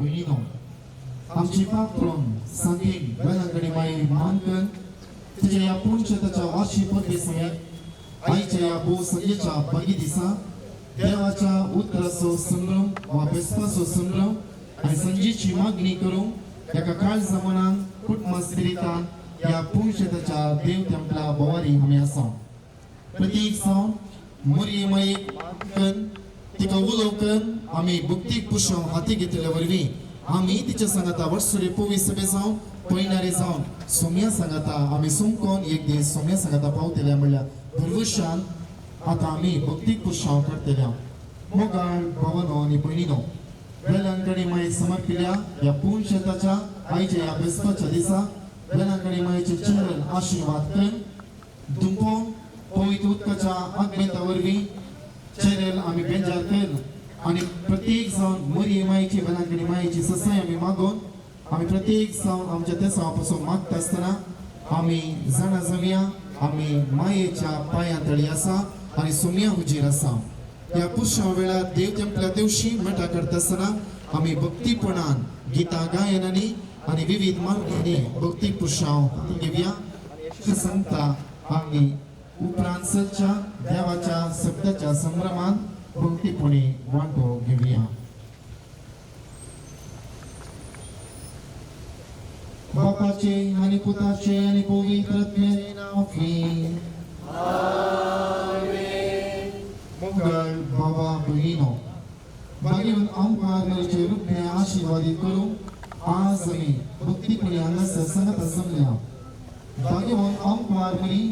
भयणीनो, आमची पात्रोन सांगीन वेलांकडी माई मान करून तिच्या ह्या पुणशेताच्या वार्षिक परबे समेत आईच्या ह्या भोव संगेच्या बागी दिसा देवाच्या उतराचो संभ्रम वा बेसपाचो संभ्रम आनी संजेची मागणी करूंक एका काळजा मनान कुटुंबा स्पिरितान ह्या पुणशेताच्या देव तेंपला बोवारी आमी आसा. प्रतीक जावन मोरये मायेक करून तिका उलोव करून आमी भक्तीक पुशव हाती घेतले वरवीं आमी तिच्या सांगाता वर्सुरे पोवी सभे जावन पयणारे जावन सोम्या सांगाता आमी सुमकोन एक दीस सोम्या सांगाता पावतले म्हणल्यार भरवशान आतां आमी भक्तीक पुशव करतले. मोगाळ भावानो आनी भयणीनो, वेलांकडी मायेक समर्पिल्या ह्या पुणशेताच्या आयच्या ह्या बेसपाच्या दिसा वेलांकडी मायेचे चरण आशिर्वाद करून दुंपोवन पवित्र उदकाच्या आगमेंता वरवीं चेरेल आमी बेंजार करून आनी प्रत्येक जावन मोरये मायेची वेलांकडी मायेची ससाय आमी मागोवन आमी प्रत्येक जावन आमच्या तेसावा पासून मागता आसतना आमी जाणा जावया आमी मायेच्या पांया तळी आसा आनी सोम्या हुजीर आसा. ह्या पुरशा वेळार देव तेंपल्या तेवशी मठा करता आसतना आमी भक्तीपणान गितां गायनांनी आनी विविध मार्गांनी भक्ती पुरशांव घेवया. सांगता आमी उपरांत चलच्या देवाच्या शब्दाच्या संभ्रमान भक्तीपणी वांटो घेवया. बापाचे आनी पुताचे आनी पवित्र आत्म्याचे नांव. मंगळ बाबा भयणीनो, बागेवन आमकां मेरेचे रुपये आशिर्वादीत करूं आज आमी भक्तीपणी हांगासर सांगता जमल्या. बागेवन आमकां मरी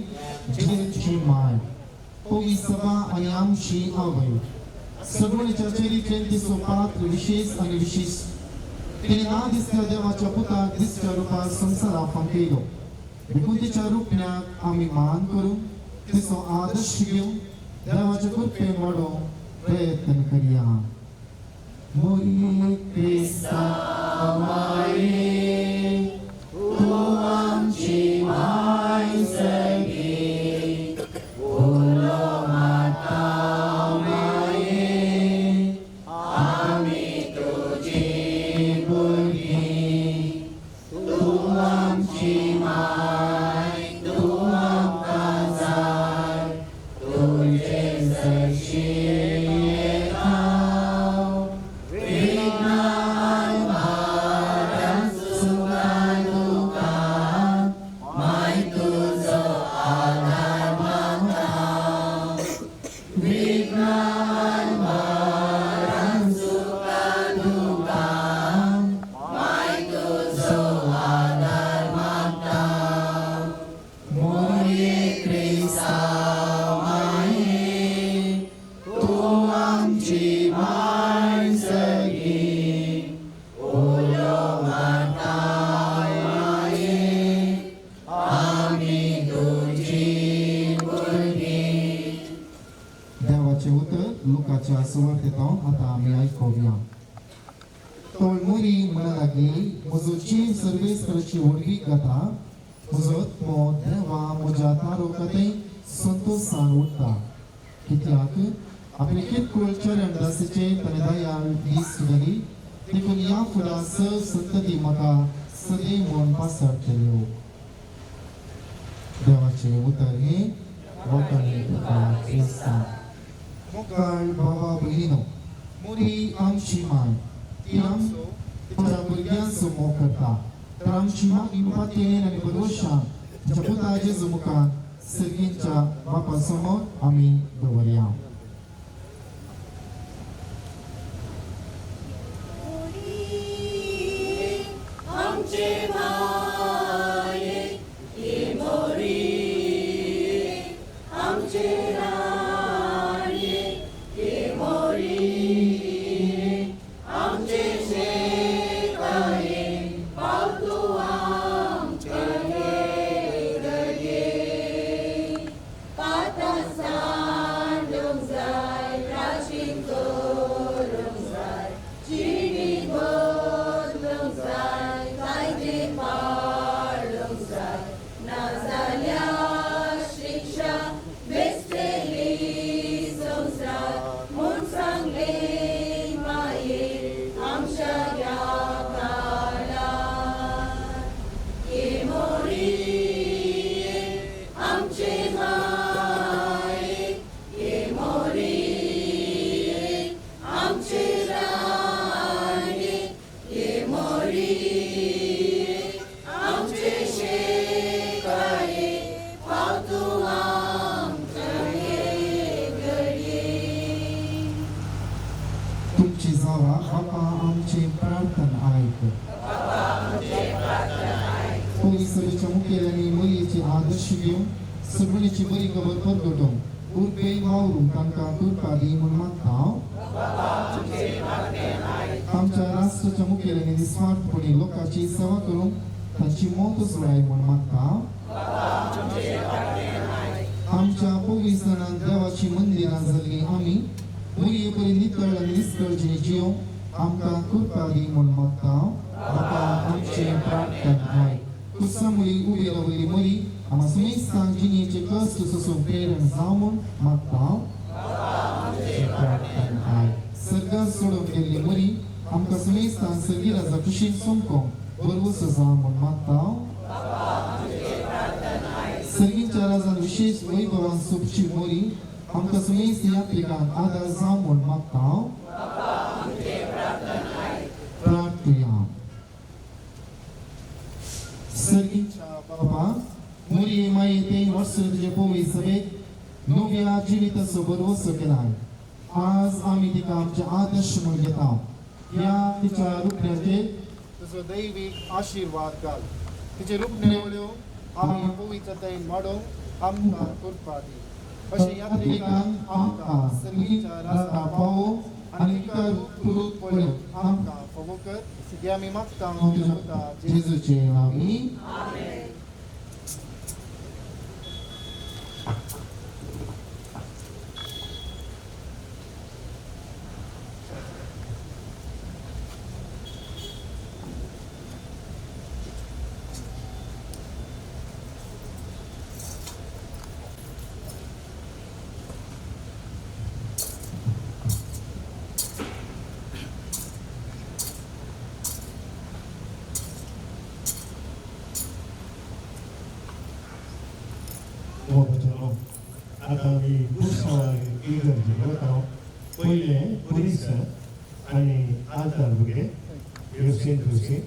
जेजूची माय, पवी सभा आनी आमची आवय, सगळ्यांच्या चरित्रेन तिचो पात्र विशेष आनी विशेष. तिणे ना दिसल्या देवाच्या पुताक दिसच्या रुपार संवसारा फांकयलो, देखून तिच्या रुपण्याक आमी मान करून तिचो आदर्श घेवन देवाच्या कृपेन वाडोवंक प्रयत्न करया. मोरी क्रिस्ता माये, तूं आमची माय सगी, उलो माता माये, आमी तुजी भुरगीं, तूं आमची माय, तूं आमकां जाय, तुजे सरशी येता विघ्नान भारान सुखान दुखान, माय तुजो आदार मागता. विघ्नान भारान सुखान दुखान, माय तुजो आदार मागता. मोरये क्रिस्ता माये, तूं आमची माय सगी, उलो माता माये, आमी तुजी भुरगीं. देवाचें उतर लुकाच्या सुवार्तेंत आतां आमी आयकुया. तो मोरी म्हणा लागली, म्हजो जीव सर्वेस्पराची व्हडवीक गाता, म्हजो आत्मो देवा म्हज्या तारोकाथंय संतोशान उरता, कित्याक आपले किरकोळ चरण दासीचे ताणें दयाळ दीस घाली. देखून ह्या फुडां स संतती म्हाका सदैव म्हूण पासरतल्यो. देवाचें उतर हें लोकांनी तुका क्रिस्तांव. मोगाळ भावा भयणीनो, मोरी आमची माय, ती आमचो तिच्या भुरग्यांचो मोग करता, तर आमची मागणी पातयेन आनी भरवशान तिच्या पुता जेजू मुखार सर्गींच्या बापा समोर आमी दवरया. आमचे माये, ये मोरी, आमचे राणये, ये मोरी, आमचे शेताये, पाव तूं आमचे गडये, पातासान जावा. बापा आमचे प्रार्थना आयक. पयली सभेच्या मुखेल्यांनी मरियेचे आदर्श घेवन सगळीची बरी खबर परगटोवंक उर्बेन वावरूंक तांकां कृपा दी म्हूण मागता. आमच्या राष्ट्राच्या मुखेल्यांनी निस्वार्थपणी लोकांची सेवा करूंक तांची मौत सोडाय म्हूण मागता. आमच्या पवित्रणान देवाची मंदिरां जाल्लीं आमी मरिये परी नितळ आनी निश्कळजीणी जियोवंक आमकां कृपा दी म्हूण मागता. बापा आमचे प्रार्थना आयक. कुसामुली उबी रावली मरी आमा सुमेस्तांक जिणेचे कश्ट सोसूंक प्रेरण जावं म्हूण मागता. प्रार्थना आयक. सर्गात सोडून गेल्ली मरी आमकां सुमेस्तांक सर्गी राजा कुशीन सोमकोंक बरवसो जावं म्हूण मागता. सर्गींच्या राजान विशेष वैभवान सोबची मोरी आमकां सुमेस्त यात्रिकांक आदार जावं म्हूण मागता. प्रार्थुया. सर्गींच्या बाबा, मोरये माये ते वर्स तुजे पवी सभेक नव्या जिविताचो भरवसो केलाय. आज आमी तिका आमचे आदर्श म्हूण घेता. ह्या तिच्या रुपण्याचेर तुजो दैवीक आशिर्वाद घाल. तिचे रुपणे आमी पवित्रतायेन वाडोवंक आमकां कृपा दी. अशें यात्रिकांक आमकां सर्गीच्या राजा पावोवंक आनी तिका रूप पळोवंक आमकां फावो कर. हे आमी मागता तुज्या पुता जेजूचे नांवी. आतां आमी पुरसांव इगर्जेक वता. पयलें पुरीस आनी आल्तार भुरगे वेवसेन तुळसी.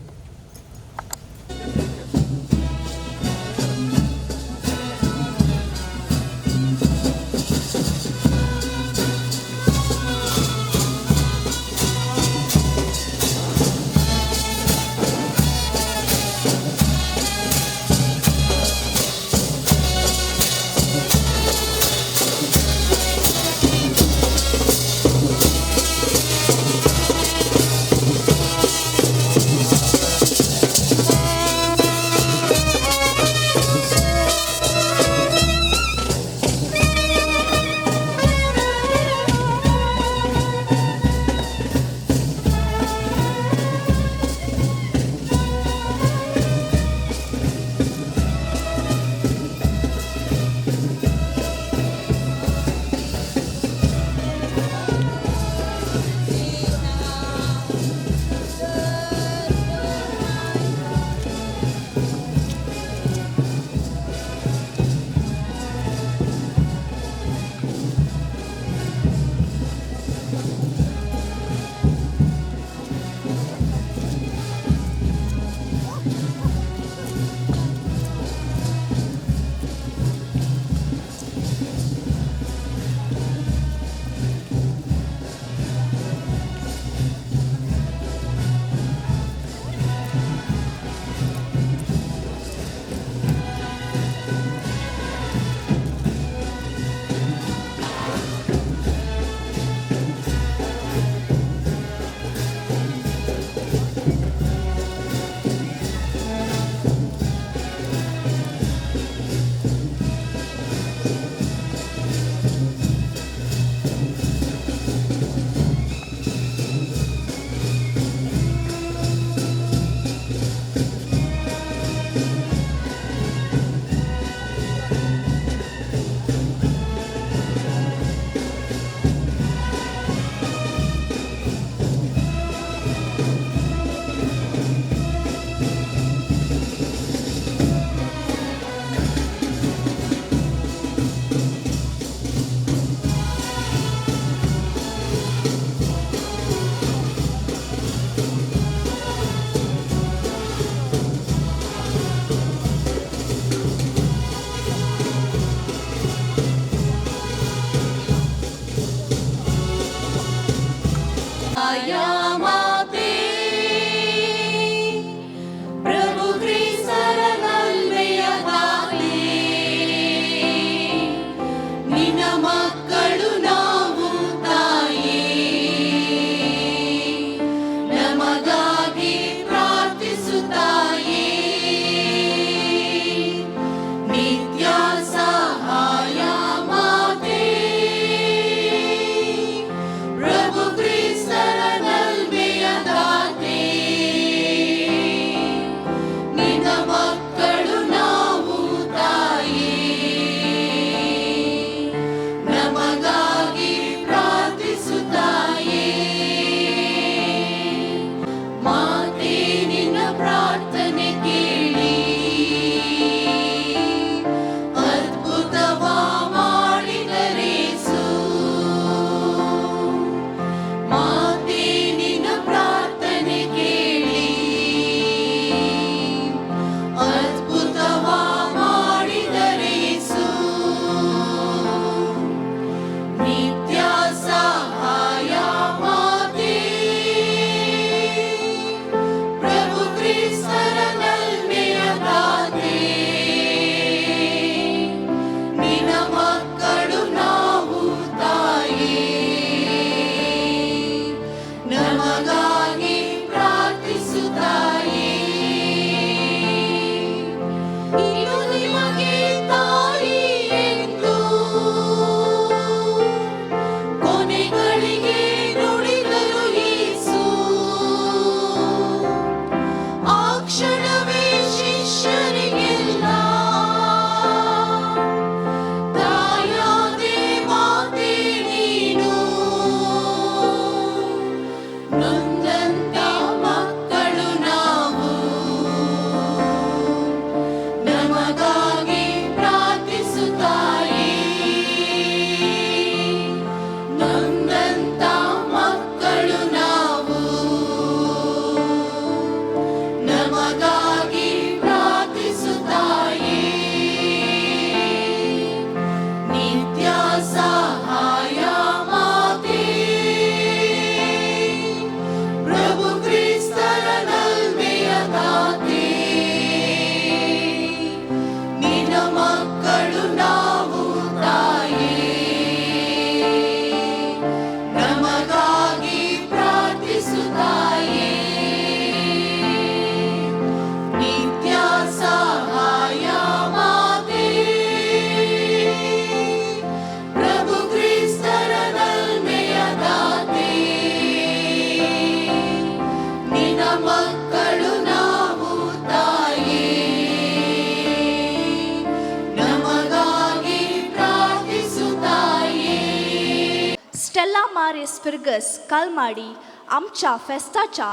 मारिस फिर्गस कलमाडी आमच्या फेस्ताच्या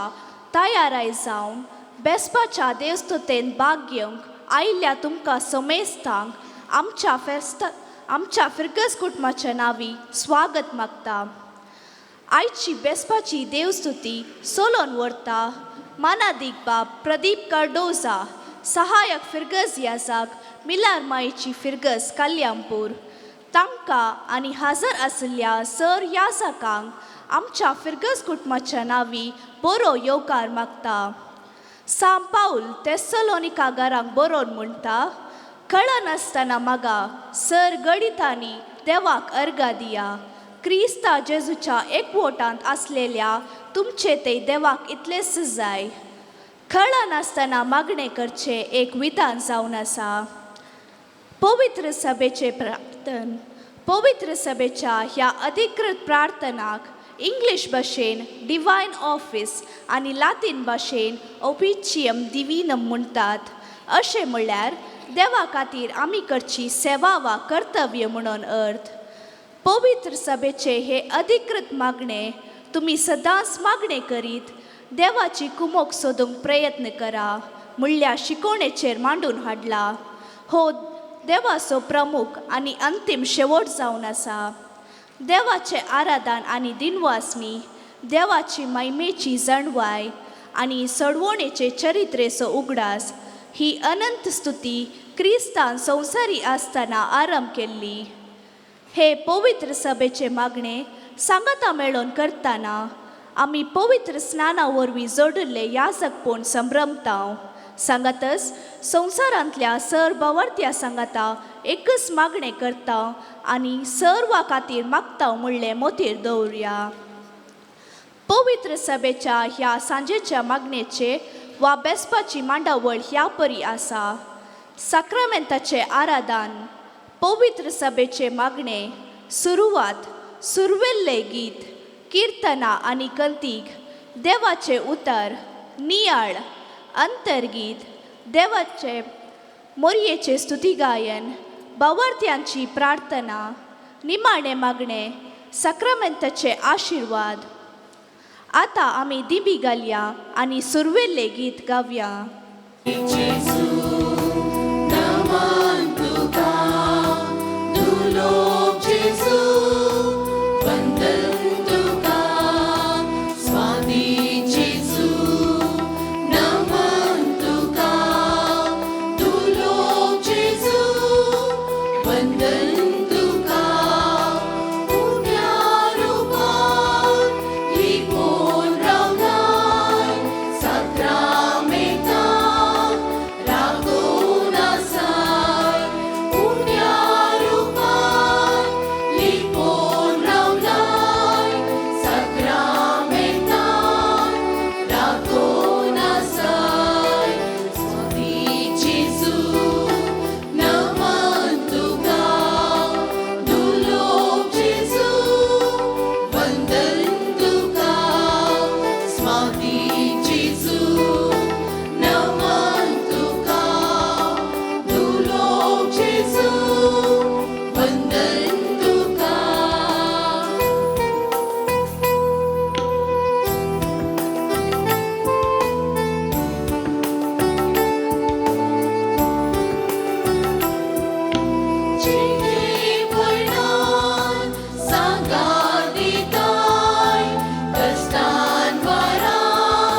तयाराय जावन बेसपाच्या देवस्तुतेन भाग घेवंक आयिल्ल्या तुमकां समेस्तांक आमच्या फेस्ता आमच्या फिर्गस कुटुंबाच्या नांवी स्वागत मागता. आयची बेसपाची देवस्तुती सोलोन व्हरता मानादीक बाब प्रदीप कार्डोजा, सहायक फिर्गज याजाक मिलार माईची फिर्गज कल्याणपूर. तांकां आनी हाजर आशिल्ल्या सर याजकांक आमच्या फिर्गज कुटुंबाच्या नांवी बरो येवकार मागता. सांव पावल तेसलोनिका घरांक बरोवन म्हणटा, कळनासतना मागा सर गडितांनी देवाक अर्गा दिया. क्रिस्ता जेजूच्या एकवटांत आसलेल्या तुमचे ते देवाक इतलेंच जाय. कळनासतना मागणें करचें एक विधान जावन आसा. पवित्र सभेचें प्रार्थन. पवित्र सभेच्या ह्या अधिकृत प्रार्थनाक इंग्लीश भाशेन डिवायन ऑफिस आनी लातीन भाशेन ओपिचियम दिविनम म्हणटात. अशें म्हणल्यार देवा खातीर आमी करची सेवा वा कर्तव्य म्हणून अर्थ. पवित्र सभेचे हे अधिकृत मागणे तुमी सदांच मागणें करीत देवाची कुमोक सोदूंक प्रयत्न करा म्हणल्या शिकोवणेचेर मांडून हाडला. हो देवाचो प्रमुख आनी अंतीम शेवट जावन आसा. देवाचें आराधन आनी दिनवासनी, देवाची महिमेची जाणवाय आनी सडवणेचे चरित्रेचो उगडास ही अनंत स्तुती क्रिस्तान संवसारी आसतना आरंभ केल्ली. हे पवित्र सभेचे मागणे सांगाता मेळोवन करतना आमी पवित्र स्नाना वरवीं जोडिल्ले याजकपण संभ्रमता. सांगातच संवसारांतल्या सर बावर्त्या सांगाता एकच मागणें करता आनी सर्वा खातीर मागता म्हणलें मोतीर दवरुया. पवित्र सभेच्या ह्या सांजेच्या मागणेचे वा बेसपाची मांडावळ ह्या परी आसा. साक्रामेंताचें आराधन, पवित्र सभेचे मागणे, सुरवात, सुरवेल्लें गीत, किर्तनां आनी कंतीक, देवाचें उतर, नियाळ, अंतर्गीत, देवाचे मोरयेचें स्तुतिगायन, बावर्त्यांची प्रार्थना, निमाणें मागणें, साक्रामेंताचे आशिर्वाद. आतां आमी दिबी घालया आनी सुरवेल्लें गीत गावया. सांगादिताय कष्टान वरान.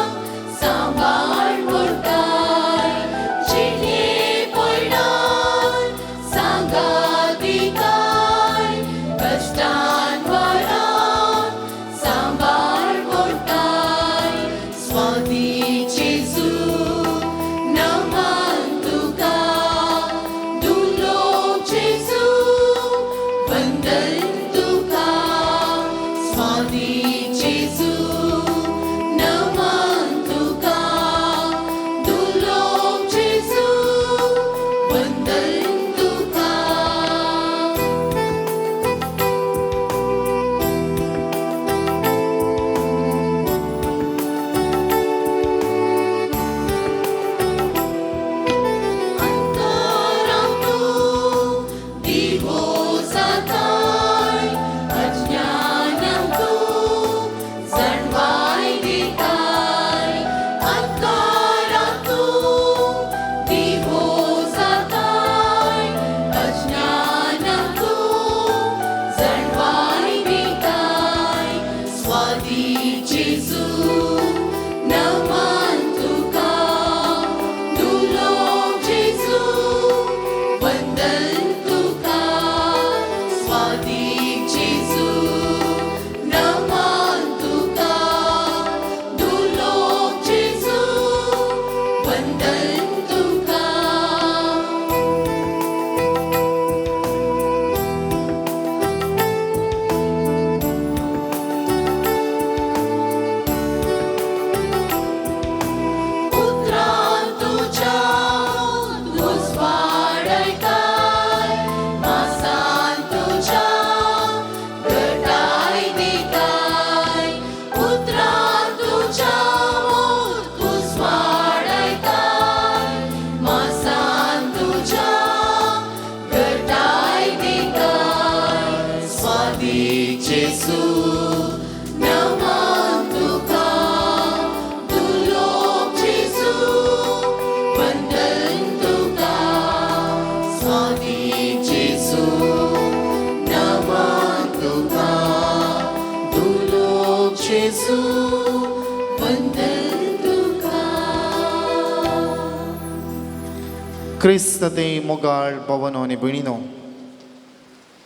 क्रिस्त ते मोगाळ भवनो आनी भयणीनो,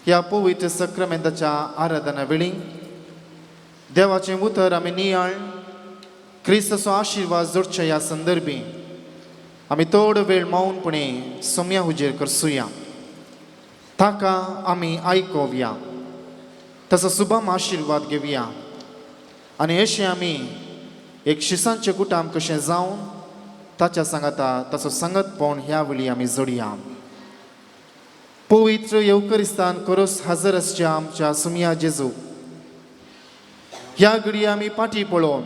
ह्या पवित्र सक्रमेंताच्या आराधना वेळी देवाचें उतर आमी नियाळ क्रिस्ताचो आशिर्वाद जोडच्या ह्या संदर्भी आमी थोडो वेळ मौनपणे सोम्या हुजेर करसुया. ताका आमी आयकोवया, तसो सुबम आशिर्वाद घेवया आनी अशें आमी एक शिसांचें कुटाम कशें जावन ताच्या सांगाता ताचो सांगतपण ह्या वेळी आमी जोडया. पवित्र येवकरिस्तान करोस हजर आसच्या आमच्या सुमया जेजू, ह्या घडये आमी पाटी पळोवन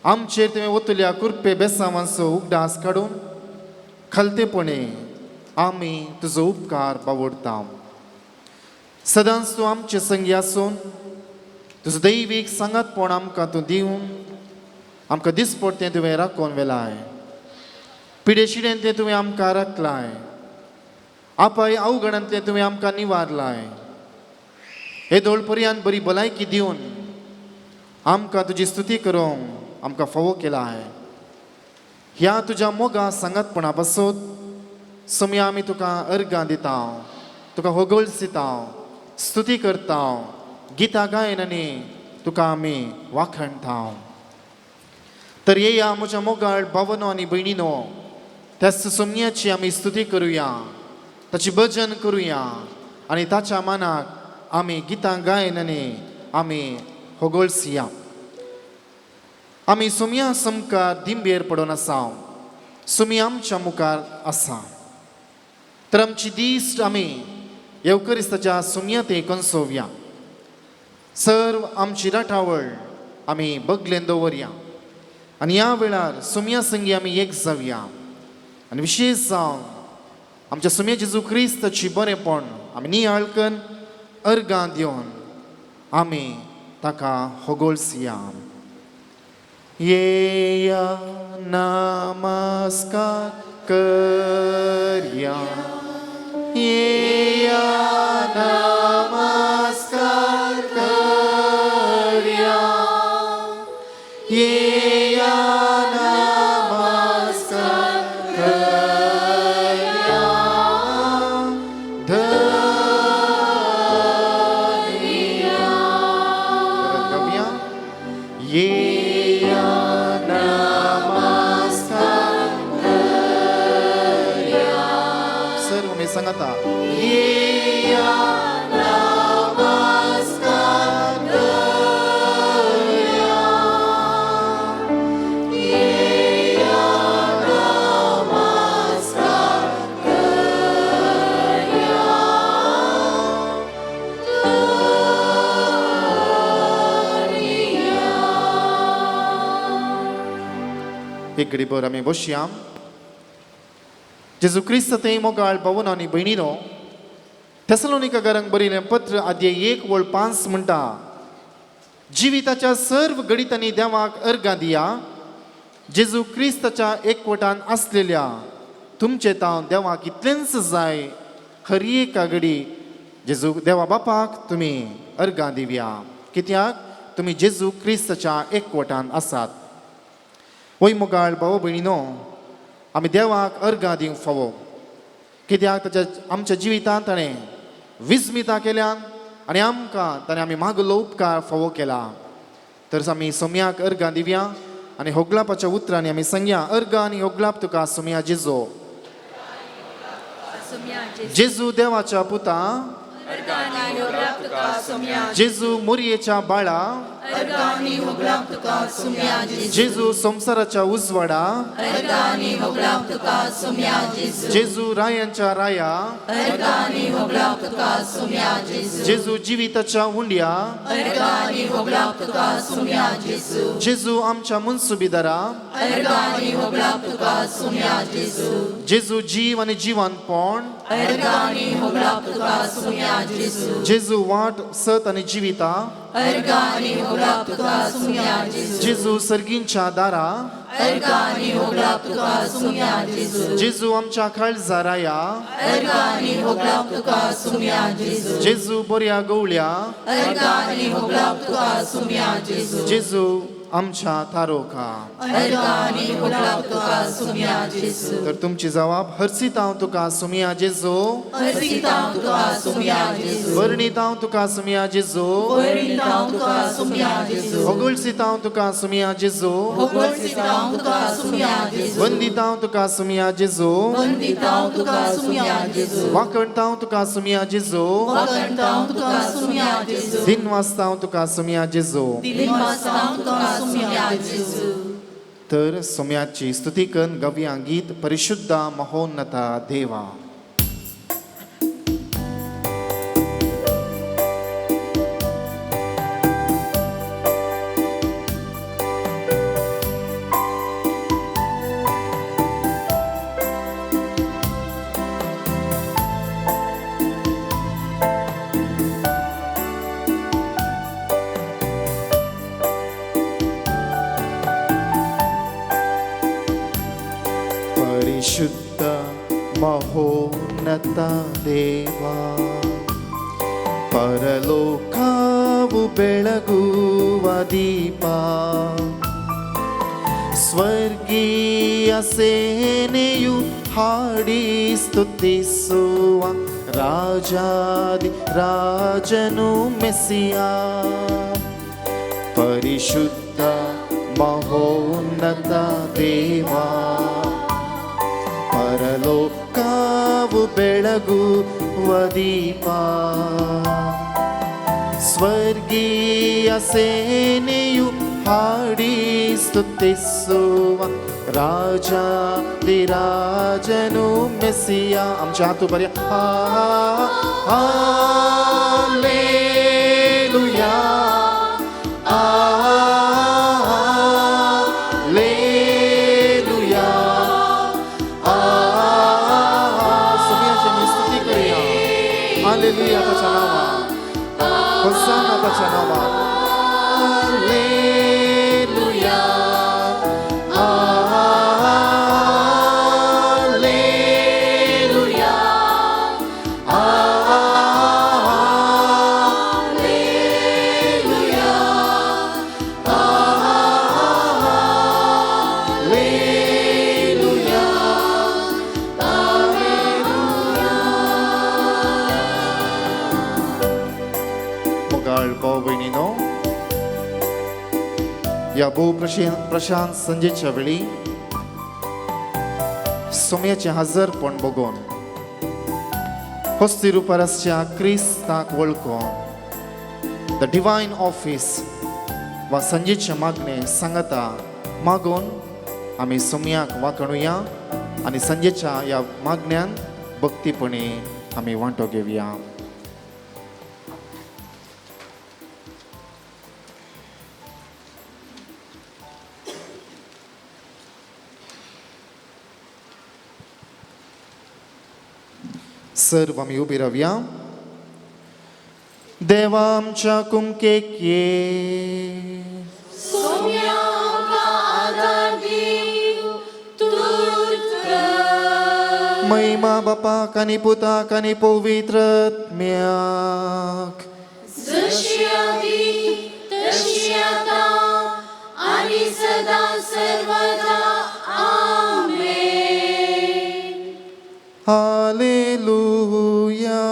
आमचेर तुवें ओतल्या कुरपे बेसावांचो उगडास काडून खालतेपणे आमी तुजो उपकार बावडता. सदांच तूं आमचे संगी आसून तुजो दैवीक सांगातपण आमकां तूं दिवन आमकां दिसपडतें तुवें राखोवन वेलाय. पिडेशिडेंतलें तुवें आमकां राखलाय, आपाय अवघडांतलें तुवें आमकां निवारलाय. येदोळ पर्यंत बरी भलायकी दिवन आमकां तुजी स्तुती करूंक आमकां फावो केलाय. ह्या तुज्या मोगा सांगातपणा पासत सोमया आमी तुका अर्गां दिता, तुका होगोळसिता, स्तुती करता, गितां गायन आनी तुका आमी वाखणता. तर येया म्हज्या मोगाळ भावनो आनी भयणीनो, त्याच सोमयाची आमी स्तुती करुया, ताची भजन करुया आनी ताच्या मानाक आमी गितां गायन आनी आमी होगोळसिया. आमी सोमया समकार दिंबेर पडून आसा, सुमी आमच्या मुखार आसा. तर आमची दीस आमी येवकरिस्ताच्या सुमया ते कंसोवया. सर्व आमची राठावळ आमी बगलेन दवरया आनी ह्या वेळार सुमया संगी आमी एक जावया आनी विशेश जावन आमच्या सुमया जेजू क्रिस्ताची बरेंपण आमी नियाळ करून अर्गां दिवन आमी ताका होगोळसिया. येया नमस्कार करया, येया नमस्कार करया, येया नमस्कार करया, धन्या. परत गावया. येया नमस्कार करया. सर्व मी सांगता. येया नमस्कार करया, येया नमस्कार करया, धन्या. एक घडीभर आमी बसया. जेजू क्रिस्त ते मोगाळ भवन आनी भयणीनो, थेसलोनिकारांक बरयलें पत्र आद्य 1 वळ 5 म्हणटा, जिविताच्या सर्व घडितांनी देवाक अर्गां दिया, जेजू क्रिस्ताच्या एकवटान आसलेल्या तुमचे तावन देवाक इतलेंच जाय. हर एका घडी जेजू देवा बापाक तुमी अर्गां दिवया, कित्याक तुमी जेजू क्रिस्ताच्या एकवटान आसात. वय मोगाळ भाव भयणीनो, आमी देवाक अर्गां दिवंक फावो, कित्याक ताच्या आमच्या जिवितांत ताणें विस्मिता केल्यान आनी आमकां ताणें आमी मागलो उपकार फावो केला. तर आमी सोमयाक अर्गां दिवया आनी होगलापाच्या उतरांनी आमी सांगया, अर्गां आनी होगलाप तुका सोमया जेजो. जेजू देवाच्या पुता, जेजू मोरयेच्या बाळा, जेजू संवसाराच्या उजवाडा, जेजू रायांच्या राया, जेजू जिविताच्या उंड्या, जेजू आमच्या मनसुबीदारा, जेजू जीव आनी जिवनपण, जेजू वाट सत आनी जिविता, जेजू सर्गींच्या दारा, जेजू आमच्या काळजाराया, जेजू बऱ्या गवळ्या, जेजू आमच्या तारोका। तर तुमची जवाब हर्षित हांव तुका सुमिया जेजू, वर्णीत हांव तुका सुमिया जेजू, होगुळसीत हांव तुका सुमिया जेजू, वंदित हांव तुका सुमिया जेजू, वाकणता हांव तुका सुमिया जेजू, दिनवासता हांव तुका सुमिया जेजू। तर सोम्याची स्तुती करून गवया गीत परिशुद्ध महोन्नता देवा। परिशुद्ध महोन्नता देवा, परलोकावु बेळगुव दीप, ಸ್ವರ್ಗೀಯ ಸೇನೆಯು ಹಾಡಿ ಸ್ತುತಿಸುವ ರಾಜಾದಿ ರಾಜನು ಮೆಸ್ಸಿಯ. ಪರಿಶುದ್ಧ ಮಹೋನ್ನತ ದೇವಾ, ಪರಲೋಕವು ಬೆಳಗುವ ದೀಪ, ಸ್ವರ್ಗೀಯ ಸೇನೆಯು ಹಾಡಿ ಸ್ತುತಿಸುವ ರಾಜಾದಿ ರಾಜನು ಮೆಸ್ಸಿಯ. आमच्या हात उभारया. हालेलुया, हालेलुया, सोम्याची आमी स्तुती करूया. हालेलुया ताच्या नांवान, होसाना ताच्या नांवान. Hallelujah, hallelujah, hallelujah, hallelujah, hallelujah. मोगाळ भाव भयणीनो, ह्या भोव प्रशांत संजेच्या वेळी सोम्याचें हजरपण बगोवन हस्ती रुपार आसच्या क्रिस्ताक वळखून the divine office वा संजेचें मागणें सांगता मागून आमी सोम्याक वांकणुया आनी संजेच्या ह्या मागण्यान भक्तीपणी आमी वांटो घेवया. सर्व आमी उबी रावया. देवा आमच्या कुमकेक ये, महिमा बापाक आनी पुताक आनी पवित्र आत्म्याक, जशी आदी तशी आतां आनी सदां सर्वदा. आमेन. हालेलुया.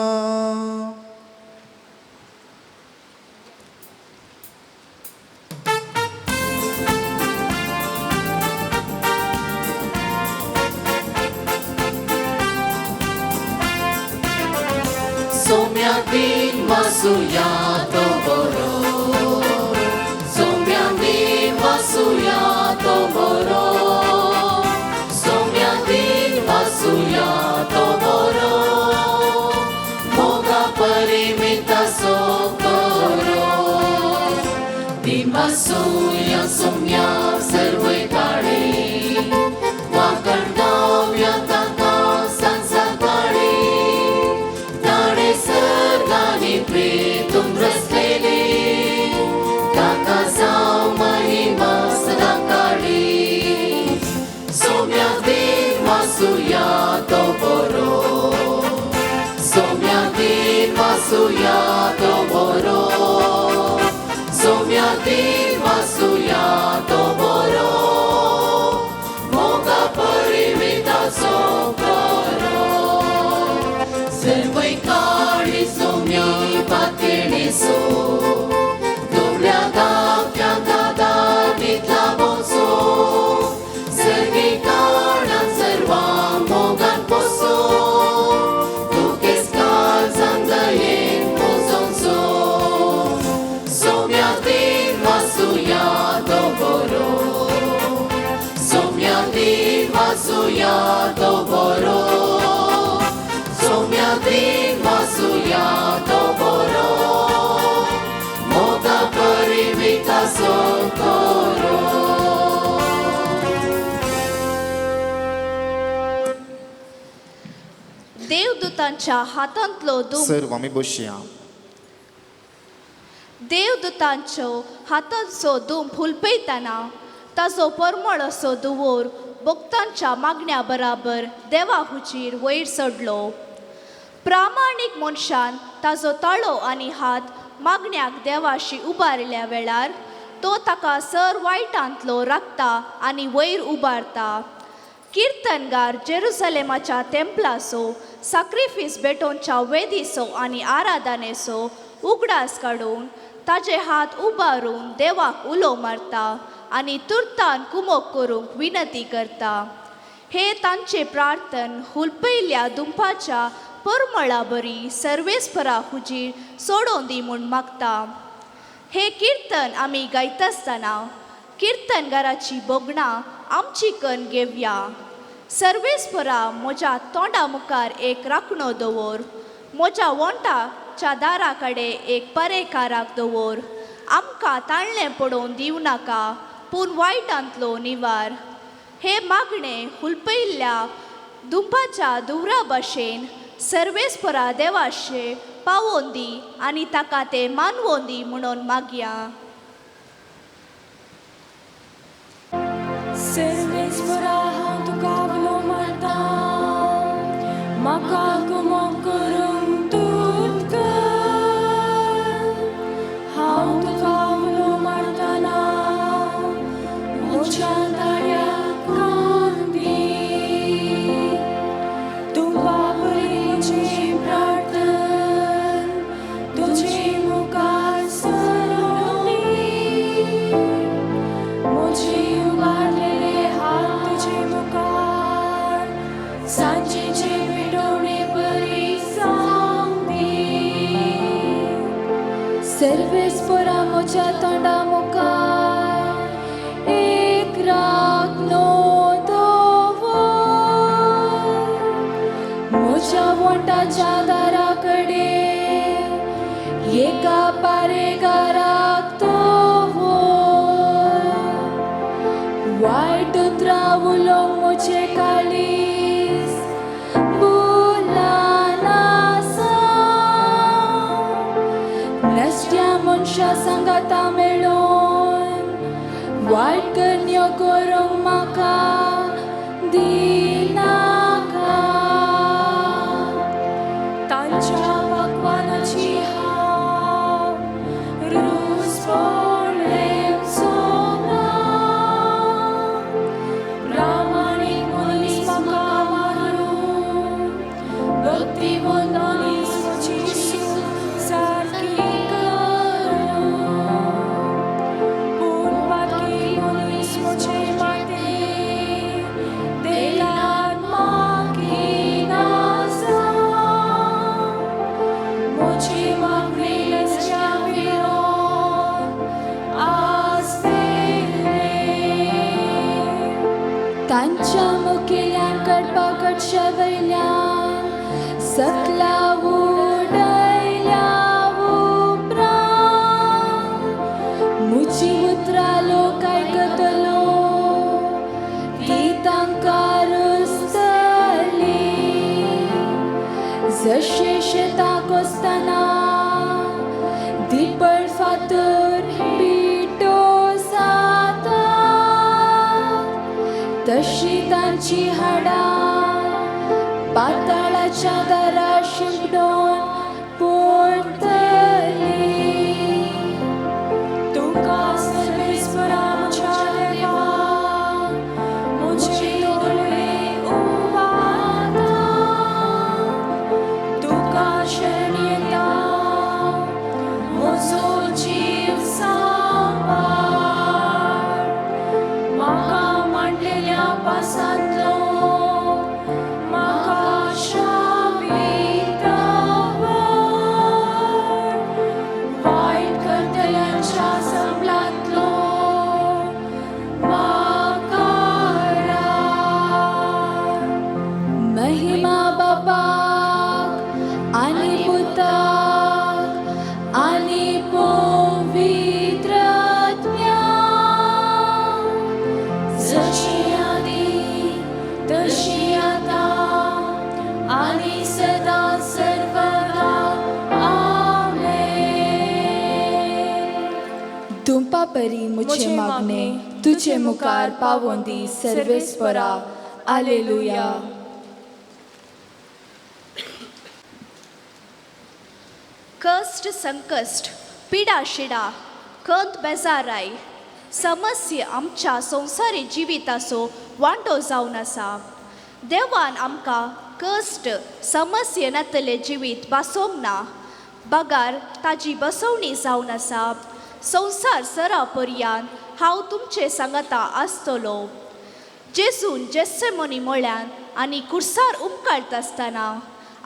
सोम्या दिन वासुया तो बरो, सोम्या दिन वासुया तो बरो, सोम्या दिन वासुया तो बरो, मोगा परिमिता सो करो. दिन वासुया सोम्या सर्वय काळे, वाकण गावया ताका सांज सकाळी, ताणे सर्गांनी प्रेतूम. दिन वाचुया तो बरो, सोम्या दिन वाचुया तो बरो, मोगा परिमिता सोकोरो. देवदूतांच्या हातांतलो धूम सर्व आमी बसया. देवदूतांच्यो हातांचो धूम फुलपयतना ताजो परमळ असो दुवोर भक्तांच्या मागण्या बराबर देवा हुजीर वयर चडलो. प्रामाणीक मनशान ताजो ताळो आनी हात मागण्याक देवाशी उबारिल्ल्या वेळार तो ताका सर वायटांतलो राखता आनी वयर उबारता. किर्तनगार जेरुसलेमाच्या तेंपलाचो साक्रिफीस भेटोवच्या वेदीचो आनी आराधनेचो उगडास काडून ताजे हात उबारून देवाक उलो मारता आनी तुर्तान कुमोक करूंक विनंती करता. हे तांचे प्रार्थन हुलपयल्या दुंपाच्या परमळा बरी सर्वेस्परा हुजीर सोडोवन दी म्हूण मागता. हे किर्तन आमी गायतासतना किर्तनगाराची भोगणां आमची कन घेवया. सर्वेस्परा म्हज्या तोंडा मुखार एक राखणो दवर, म्हज्या वोंटाच्या दारा कडेन एक परेकाराक दवर. आमकां ताणलें पडोवन दिवं नाका, पूण वायटांतलो निवार. हे मागणें हुलपयल्ल्या दुंपाच्या दुवरा भशेन सर्वेस्परा देवाशे पावोवन दी आनी ताका तें मानवोन दी म्हणून मागया. सर्वेस्परा हांव तुका उलो मारता, म्हाका कुमोक करूंक तूं कर. हांव तुका उलो मारतना म्हज्या ताळ्याक कान दी. तूं बाबरी म्हजी प्रार्थन तुजे मुखार सरोवन दी. म्हजी उबारलेले हात तुजे मुखार सांजेचे विटवणे परी सांगदी. सर्वेस्परा म्हज्या तोंडा मुखार एक राखणो दवर, म्हज्या वोंटाच्या दारा कडेन एका पारेगाराक दवर. वायट उतरां उलोवंक म्हजें काळीज भुलानासा. नश्ट्या मनशा सांगाता मेळोन वायट करण्यो करूंक म्हाका दिनाका. तांच्या पकवानाची हांव रूच पळेवचो ना. प्रामाणीक मनीस म्हाका मारून भक्तिवंत मनीस म्हजी सारकी करूं. पूण बाकी मनीस म्हजे माते तेलान मागिनासा. म्हजी मागणी नसल्या विरोध आसतले. तांच्या मुखेल्यान कडपा कडच्या वयल्यान सकला उडयल्या उपरांत म्हजी उतरां लोक आयकतलो ती तांकां रुजतली. जशें शेतां कोसतना दिपळ फातर पिठो जाता, तशी तांची हाडां पाताळाच्या दारा शिंपडून पडटली. तुका सर्वेस्परा म्हज्या देवा म्हजे दोळे उबारता. तुका शरण येता म्हजो जीव सांबाळ. म्हाका मांडलेल्या पासांतलो म्हाका शाबीत दवर. वायट करतल्यांच्या संबलांतलो म्हाका राख. परी मुझे मागणे तुझे मुखार पावोन दी सर्वेस्परा. आलेलुया. कश्ट संकश्ट पिडा शिडा खंत बेजाराय समस्या आमच्या संवसारी जिविताचो वांटो जावन आसा. देवान आमकां कश्ट समस्या नातलें जिवीत बसोवंक ना, बगार ताजी बसवणी जावन आसा. संवसार सरा पर्यान हांव तुमचे सांगाता आसतलो. जेजून जेस्सेमोनी म्हळ्यान आनी कुर्सार उमकाळटा आसतना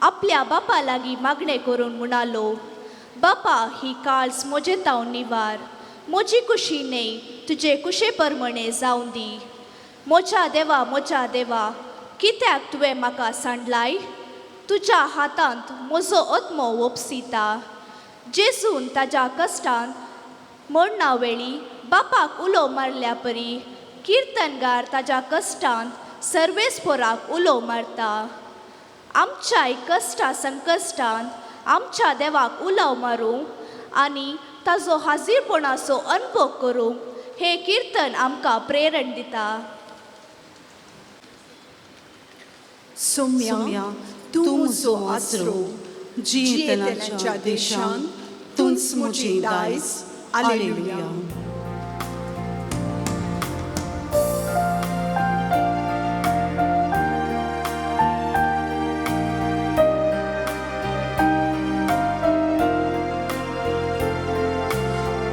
आपल्या बापा लागीं मागणें करून म्हणालो, बापा ही काळस म्हजे तावन निवार, म्हजी कुशी न्हय तुजे कुशे परमणे जावं दी. म्हज्या देवा म्हज्या देवा कित्याक तुवें म्हाका सांडलाय, तुज्या हातांत म्हजो आत्मो ओपसिता. जेजून ताज्या कश्टान मरणा वेळी बापाक उलो मारल्या परी किर्तनगार ताज्या कश्टांत सर्वेस्पोराक उलो मारता. आमच्याय कश्टा संकश्टांत आमच्या देवाक उलो मारूंक आनी ताजो हाजीरपणाचो अनुभव करूंक हें किर्तन आमकां प्रेरण दिता. सोम्या तूं म्हजो आसरो, जियेतल्याच्या देशान तूंच म्हजी दायज. आलेलुया.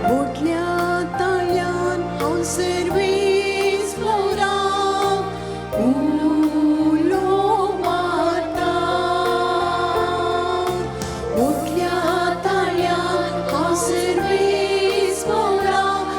मोठल्या ताळ्यान हांव सर्वीस मोराक उलो मारता. मोठल्या ताळ्यान हांव सर्वीस मोराक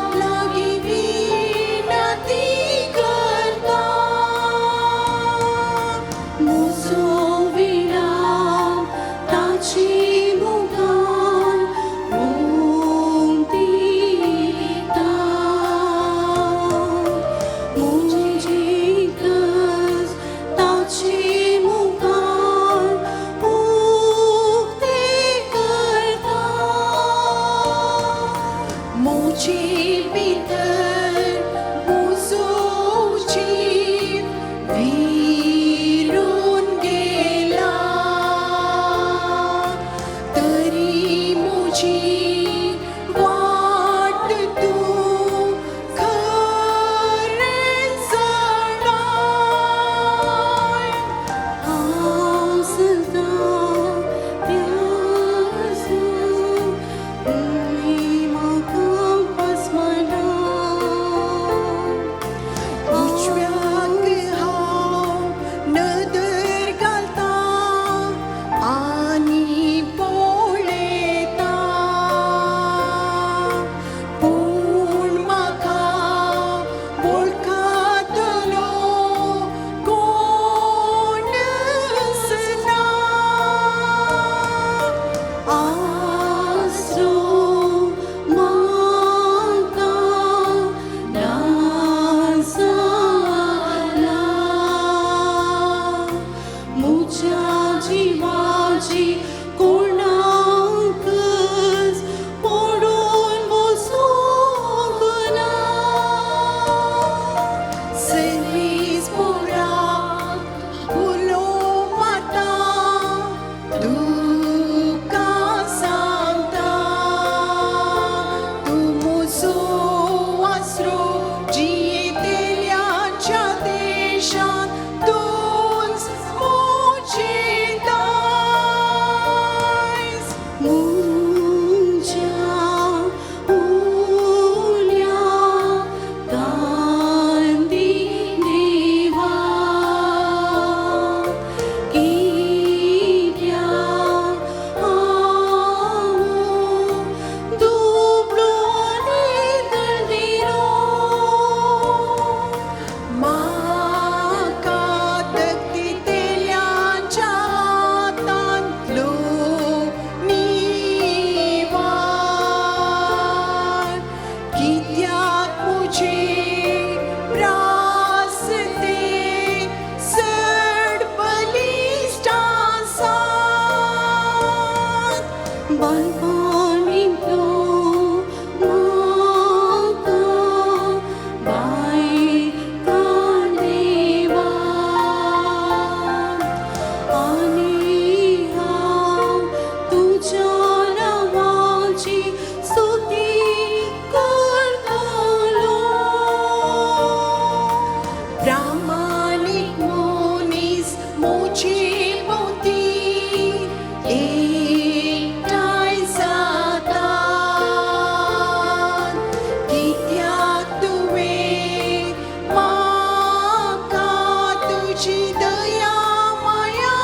तुजी दया माया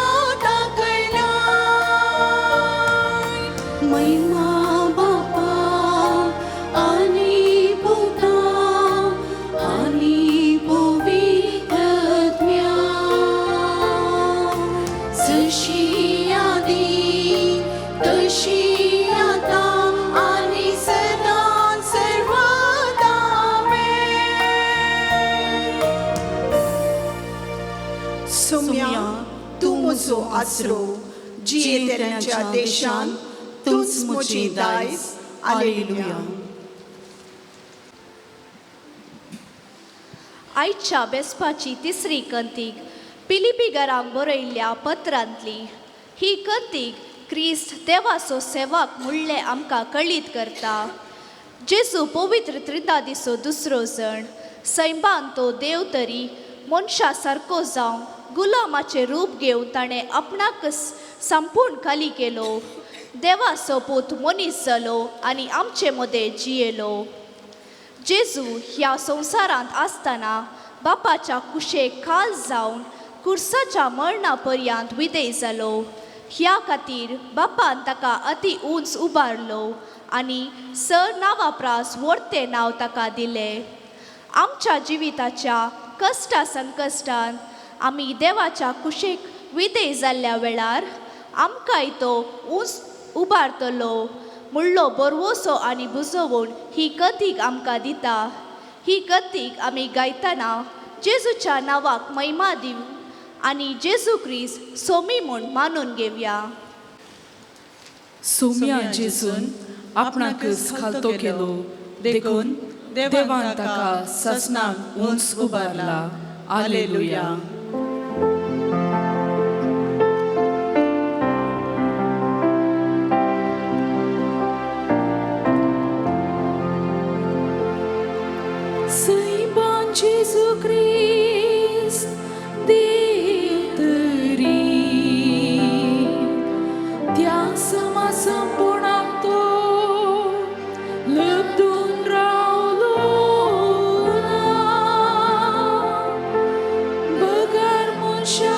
दाखयलाय. महिमा बापा आनी पुता आनी पवित्र आत्म्या, जशी आदी तशी आतां आनी सदां सर्वदा. आमेन. सोम्या, तूं म्हजो आसरो, जियेतल्यांच्या देशान तूंच म्हजी दायज. आलेलुया. आयच्या बेसपाची तिसरी कंतीक पिलिपी घरांक बरयल्ल्या पत्रांतली. ही कंतीक क्रिस्त देवाचो सेवक म्हणलें आमकां कळीत करता. जेजू पवित्र त्रिंदादिसो दुसरो जण. सैमान तो देव तरी मनशा सारको जावन गुलामाचें रूप घेवन ताणें आपणाकच संपूर्ण खाली केलो. देवाचो पूत मनीस जालो आनी आमचे मदें जियेलो. जेजू ह्या संवसारांत आसतना बापाच्या कुशेक खाल जावन कुर्साच्या मरणा पर्यंत विदेय जालो. ह्या खातीर बापान ताका अती उंच उबारलो आनी सर नांवा प्रास व्हडतें नांव ताका दिलें. आमच्या जिविताच्या कश्टा संकश्टान आमी देवाच्या कुशेक विदेय जाल्ल्या वेळार आमकांय तो उंच उबारतलो मुळ्ळो बरवसो आनी बुजोवन ही कथीक आमकां दिता. ही कथीक आमी गायतना जेजूच्या नांवाक महिमा दिवन आनी जेजू क्रिस्त सोमी म्हूण मानून घेवया. सोम्या जेजून आपणाकच खालतो केलो, देखून देवान ताका ससनाक उंच उबारला. आलेलुया. सैबान जेजू क्रिस्त देव तरी त्या समा संपूर्णाक तो लब्दून रावलो ना, बगर मनशा.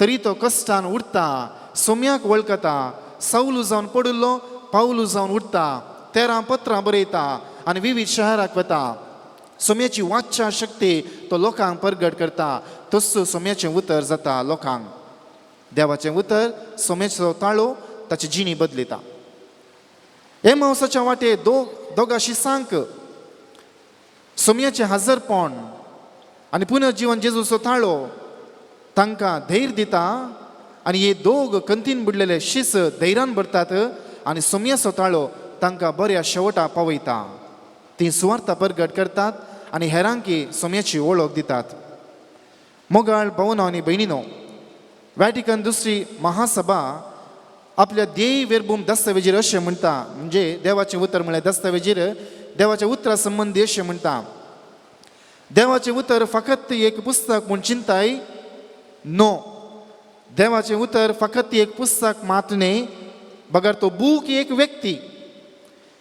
तरी तो कश्टान उरता, सोम्याक वळखता. सवलू जावन पडिल्लो पावलू जावन उरता, 13 पत्रां बरयता आनी विविध शहराक वता. सोम्याची वाचा शक्ती तो लोकांक परगट करता. तस्सो सोम्याचें उतर जाता लोकांक. देवाचें उतर सोम्याचो ताळो ताची जिणी बदलिता. एमावसाच्या वाटे दोगा शिसांक सोम्याचें हजरपण आनी पुनर्जीवन जेजूचो ताळो तांकां धैर्य दिता आनी हे दोग कंतीन बुडलेले शीस धैर्यान भरतात आनी सोम्याचो ताळो तांकां बऱ्या शेवटा पावयता. ती सुवार्ता परगट करतात आनी हेरांकी सोम्याची वळख दितात. मोगाळ भावनो आनी भयणीनो, वॅटिकन दुसरी महासभा आपल्या देय वेरबूम दस्तावेजीर अशें म्हणटा, म्हणजे देवाचें उतर म्हळ्यार दस्तावेजीर देवाच्या उतरा संबंदी अशें म्हणटा, देवाचें उतर फकत एक पुस्तक म्हूण चिंताय नो. देवाचें उतर फकत एक पुस्तक मात न्हय, बगर तो बूक एक व्यक्ती.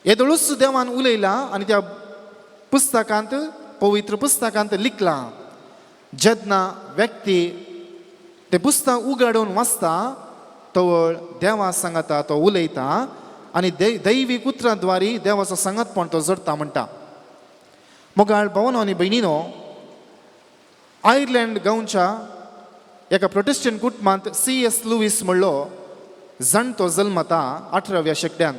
येदोळूच देवान उलयला आनी त्या पुस्तकांत, पवित्र पुस्तकांत लिखलां. जेन्ना व्यक्ती तें पुस्तक उगाडून वाचता तवळ देवा सांगता तो उलयता आनी दैवीक उतरां द्वारी देवाचो सांगातपण तो जोडता म्हणटा. मोगाळ भावनो आनी भयणीनो, आयर्लंड गांवच्या एका प्रोटेस्टंट कुटुंबांत सी एस लुवीस म्हणलो जाणटो जल्मता 18व्या शेंकड्यान.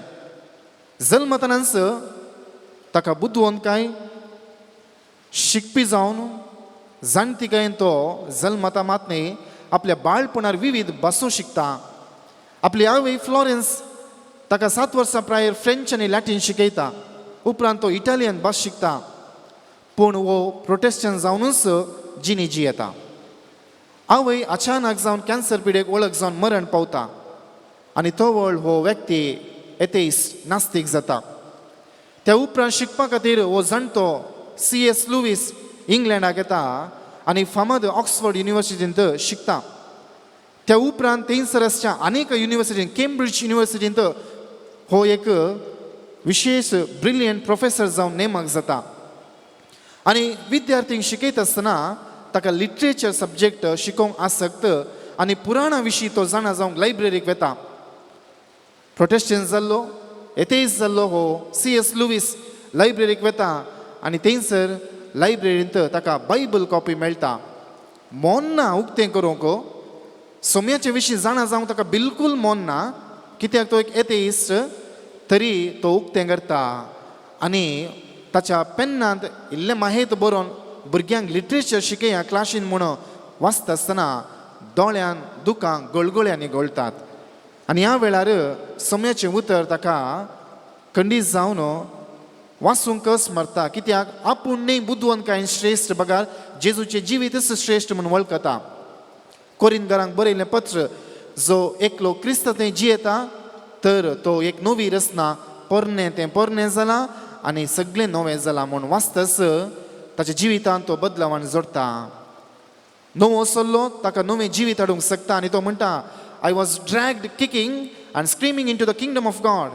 जल्मतनाच ताका बुदवंतकाय शिकपी जावन जाणतिकायेन तो जल्मता मात न्ही, आपल्या बाळपणार विविध भासो शिकता. आपली आवय फ्लॉरेन्स ताका 7 वर्सां प्रायेर फ्रेंच आनी लॅटीन शिकयता. उपरांत तो इटालियन भास शिकता. पूण हो प्रोटेस्टंट जावनूच जिणी जियेता. आवय अचानक जावन कॅन्सर पिडेक वळख जावन मरण पावता आनी तवळ हो व्यक्ती एतेइस्ट, नास्तीक जाता. त्या उपरांत शिकपा खातीर हो जाणटो सी एस लुवीस इंग्लंडाक येता आनी फामाद ऑक्सफर्ड युनिवर्सिटींत शिकता. त्या उपरांत थंयसर आसच्या अनेक युनिवर्सिटीन, केम्ब्रिज युनिवर्सिटींत हो एक विशेश ब्रिलियंट प्रोफेसर जावन नेमक जाता. आनी विद्यार्थींक शिकयत आसतना ताका लिटरेचर सब्जेक्ट शिकोवंक आसक्त आनी पुराणा विशीं तो जाणा जावंक लायब्ररीक वता. प्रोटेस्टंट जाल्लो, एतेइस्ट जाल्लो हो सी एस लुवीस लायब्ररीक वता आनी थंयसर लायब्ररींत ताका बायबल कॉपी मेळटा. मन ना उक्तें करूंक, सोम्याचे विशीं जाणा जावंक ताका बिलकूल मन ना, कित्याक तो एक एतेइस्ट. तरी तो उक्तें करता आनी ताच्या पेन्नांत इल्लें माहेत बरोवन भुरग्यांक लिटरेचर शिकया क्लासीन म्हूण वाचता आसतना दोळ्यान दुकां गळगळ्यांनी गळटात. आनी ह्या वेळार सोम्याचें उतर ताका खंडीत जावन वाचूंक कस मरता, कित्याक आपूण न्ही बुदवंत कांय श्रेश्ठ, बगार जेजूचें जिवीतच श्रेश्ठ म्हूण वळखता. कोरिंदकारांक बरयलें पत्र, जो एकलो क्रिस्त थंय जियेता तर तो एक नवी रचना, पोरणें तें पोरणें जालां आनी सगळें नवें जालां म्हूण वाचतच ताच्या जिवितांत तो बदलावान जोडटा. नवो सल्लो ताका नवें जिवीत हाडूंक शकता. आनी तो म्हणटा, "I was dragged kicking and screaming into the kingdom of God."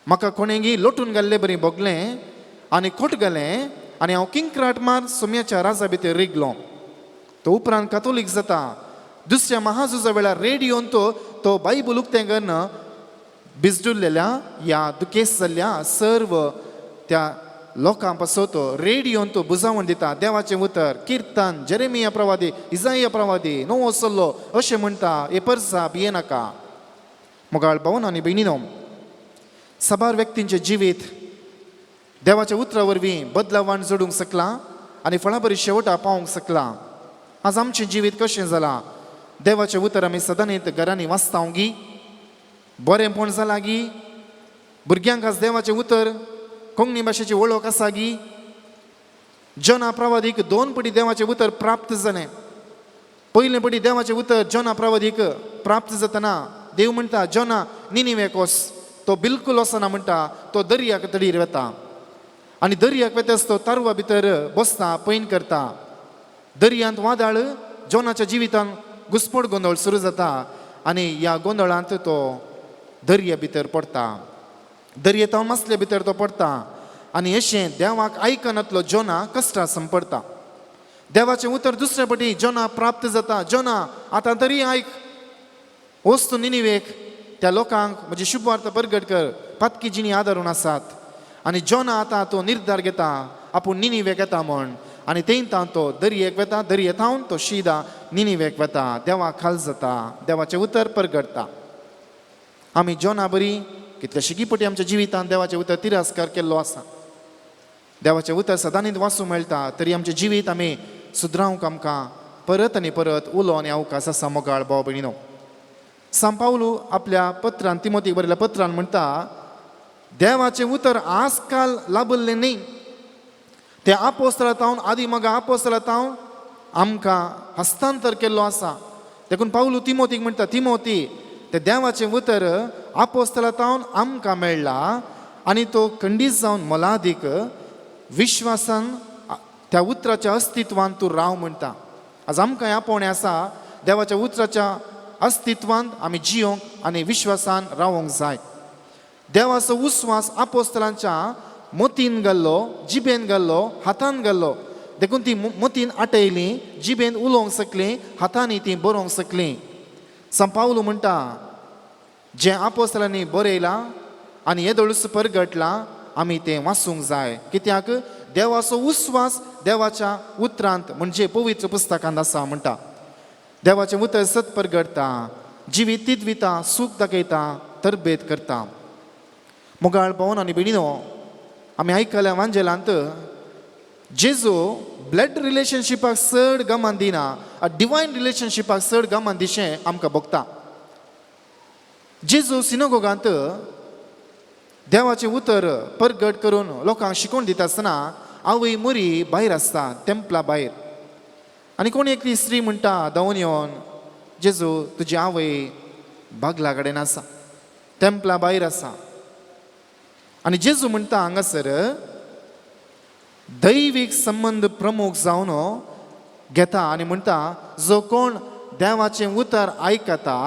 म्हाका कोणेंगी लोटून घाल्ले बरी भोगलें आनी खोट घालें आनी हांव किंक्राट मार सोम्याच्या राजा भितर रिगलो. तो उपरांत कातोलीक जाता. दुसऱ्या महाझुजा वेळार रेडियोन तो तो बायबल उक्तें करून बिजडुल्लेल्या या दुखेस्त जाल्ल्या सर्व त्या लोकां पासत रेडियोन तो बुजावण दिता. देवाचें उतर, किर्तन, जेरेमिया प्रवादी, इजाया प्रवादी, नवो सल्लो अशें म्हणटा, हे परसा भिये नाका. मोगाळ भावन आनी भयणीनो, साबार व्यक्तींचें जिवीत देवाच्या उतरा वरवीं बदलावान जोडूंक शकलां आनी फळाबरी शेवटा पावोवंक शकलां. आज आमचें जिवीत कशें जालां? देवाचें उतर आमी सदांच घरांनी वाचता गी? बरेंपण जालां गी? भुरग्यांक आज देवाचें उतर, कोंकणी भाशेची वळख आसा गी? जोना प्रवादीक दोन पटी देवाचें उतर प्राप्त जालें. पयले पटी देवाचें उतर जोना प्रवादीक प्राप्त जातना देव म्हणटा, "जोना, निनिवेक वच." तो बिलकुल वचना म्हणटा. तो दर्याक तडीर वता आनी दर्याक वता तो तारवा भितर बसता, पैन करता. दर्यांत वादळ, जोनाच्या जिवितांत घुस्पट गोंदळ सुरू जाता आनी ह्या गोंदळांत तो दर्या भितर पडटा. दर्येंत मासले भितर तो पडटा आनी अशें देवाक आयकनातलो जोना कश्टां संपडटा. देवाचें उतर दुसरे पटी जोना प्राप्त जाता. जोना आतां तरी आयक, वस्तू निनिवेक त्या लोकांक म्हजी शुभवार्ता परगट कर, पातकी जिणी आदारून आसात. आनी जोना आतां तो निर्धार घेता आपूण निनिवेक येता म्हण. आनी तेंतां तो दर्येक वता, दर्ये थावन तो शिदा निनिवेक वता, देवा खाल जाता, देवाचें उतर परगटता. आमी जोना बरी कितले पटी आमच्या जिवितांत देवाचें उतर तिरस्कार केल्लो आसा. देवाचें उतर सदांनीत वाचूंक मेळटा तरी आमचें जिवीत आमी सुदरावंक आमकां परत आनी परत उलो आनी अवकाश आसा. मोगाळ भाव भयणीनो, सांव पावलू आपल्या पत्रान तिमोतीक बरयल्या पत्रान म्हणटा, देवाचें उतर आजकाल लाभल्लें न्ही, तें आपोस्तला तावन आदी मगा आपोस्तला तावन आमकां हस्तांतर केल्लो आसा. देखून पावलू तिमोतीक म्हणटा, तिमोती तें देवाचें उतर आपोस्तला तावन आमकां मेळ्ळा आनी तो खंडीत जावन मोलादीक विश्वासान त्या उतराच्या अस्तित्वान तूं राव म्हणटा. आज आमकां ह्या आपोवणें आसा देवाच्या उतराच्या अस्तित्वान आमी जियोंक आनी विश्वासान रावोंक जाय. देवाचो उस्वास आपोस्तलांच्या मतीन घाल्लो, जिबेन घाल्लो, हातान घाल्लो, देखून ती मतीन आटयली, जिबेन उलोवंक शकली, हातांनी ती बरोवंक शकली. सांव पावलू म्हणटा, जें आपोस्तलांनी बरयलां आनी येदोळूच परगटलां आमी तें वाचूंक जाय. कित्याक देवाचो उस्वास देवाच्या उतरांत म्हणजे पवित्र पुस्तकांत आसा म्हणटा. देवाचें उतर सत परगटता, जिवीत तिदविता, सूख दाखयता, तरबेत करता. मोगाळ भोवन आनी भयणीनो, आमी आयकल्या वांजेलांत जेजू ब्लड रिलेशनशिपाक चड गमान दिना, डिवायन रिलेशनशिपाक चड गमान दिशें आमकां भोगता. जेजू सिनोगोगांत देवाचें उतर परगट करून लोकांक शिकोवन दिता आसतना आवय मोरी भायर आसता, तेंपला भायर. आनी कोण एकली स्त्री म्हणटा धांवून येवन, जेजू तुजी आवय बागला कडेन आसा, तेंपला भायर आसा. आनी जेजू म्हणटा हांगासर दैवीक संबंद प्रमुख जावन घेता आनी म्हणटा, जो कोण देवाचें उतर आयकता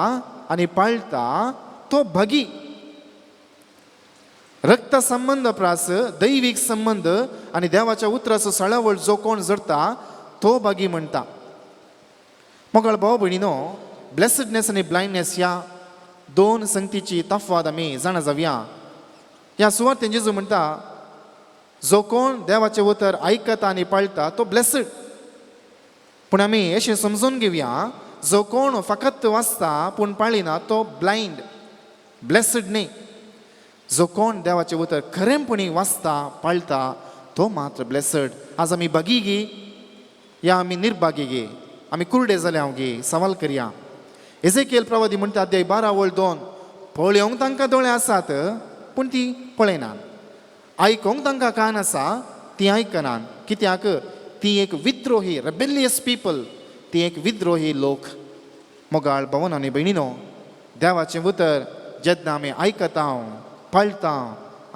आनी पाळटा तो भगी. रक्त संबंद प्रास दैवीक संबंद आनी देवाच्या उतराचो सळावळ जो कोण जडता तो भागी म्हणटा. मोगाळ भाव भयणीनो, ब्लेसडनेस आनी ब्लायंडनेस ह्या दोन संगतीची तफवाद आमी जाणा जावया. ह्या सुवातेन जेजू म्हणटा, जो कोण देवाचें उतर आयकता आनी पाळटा तो ब्लेसड. पूण आमी अशें समजून घेवया, जो कोण फकत वाचता पूण पाळिना तो ब्लायंड, ब्लेसड न्ही. जो कोण देवाचें उतर खरेंपणी वाचता पाळटा तो मात्र ब्लेसड. आज आमी भागी गी या आमी निर्भागी गे, आमी कुरडे जाले हांव गे, सवाल करया. एजेकियल प्रवादी म्हणटा अध्याय 12 वळ 2, पळोवंक तांकां दोळे आसात पूण ती पळयनात, आयकोंक तांकां कान आसा ती आयकनात. कित्याक ती एक विद्रोही, रेबेलियस पीपल, ती एक विद्रोही लोक. मोगाळ भवन आनी भयणीनो, देवाचें उतर जेन्ना आमी आयकता पाळटा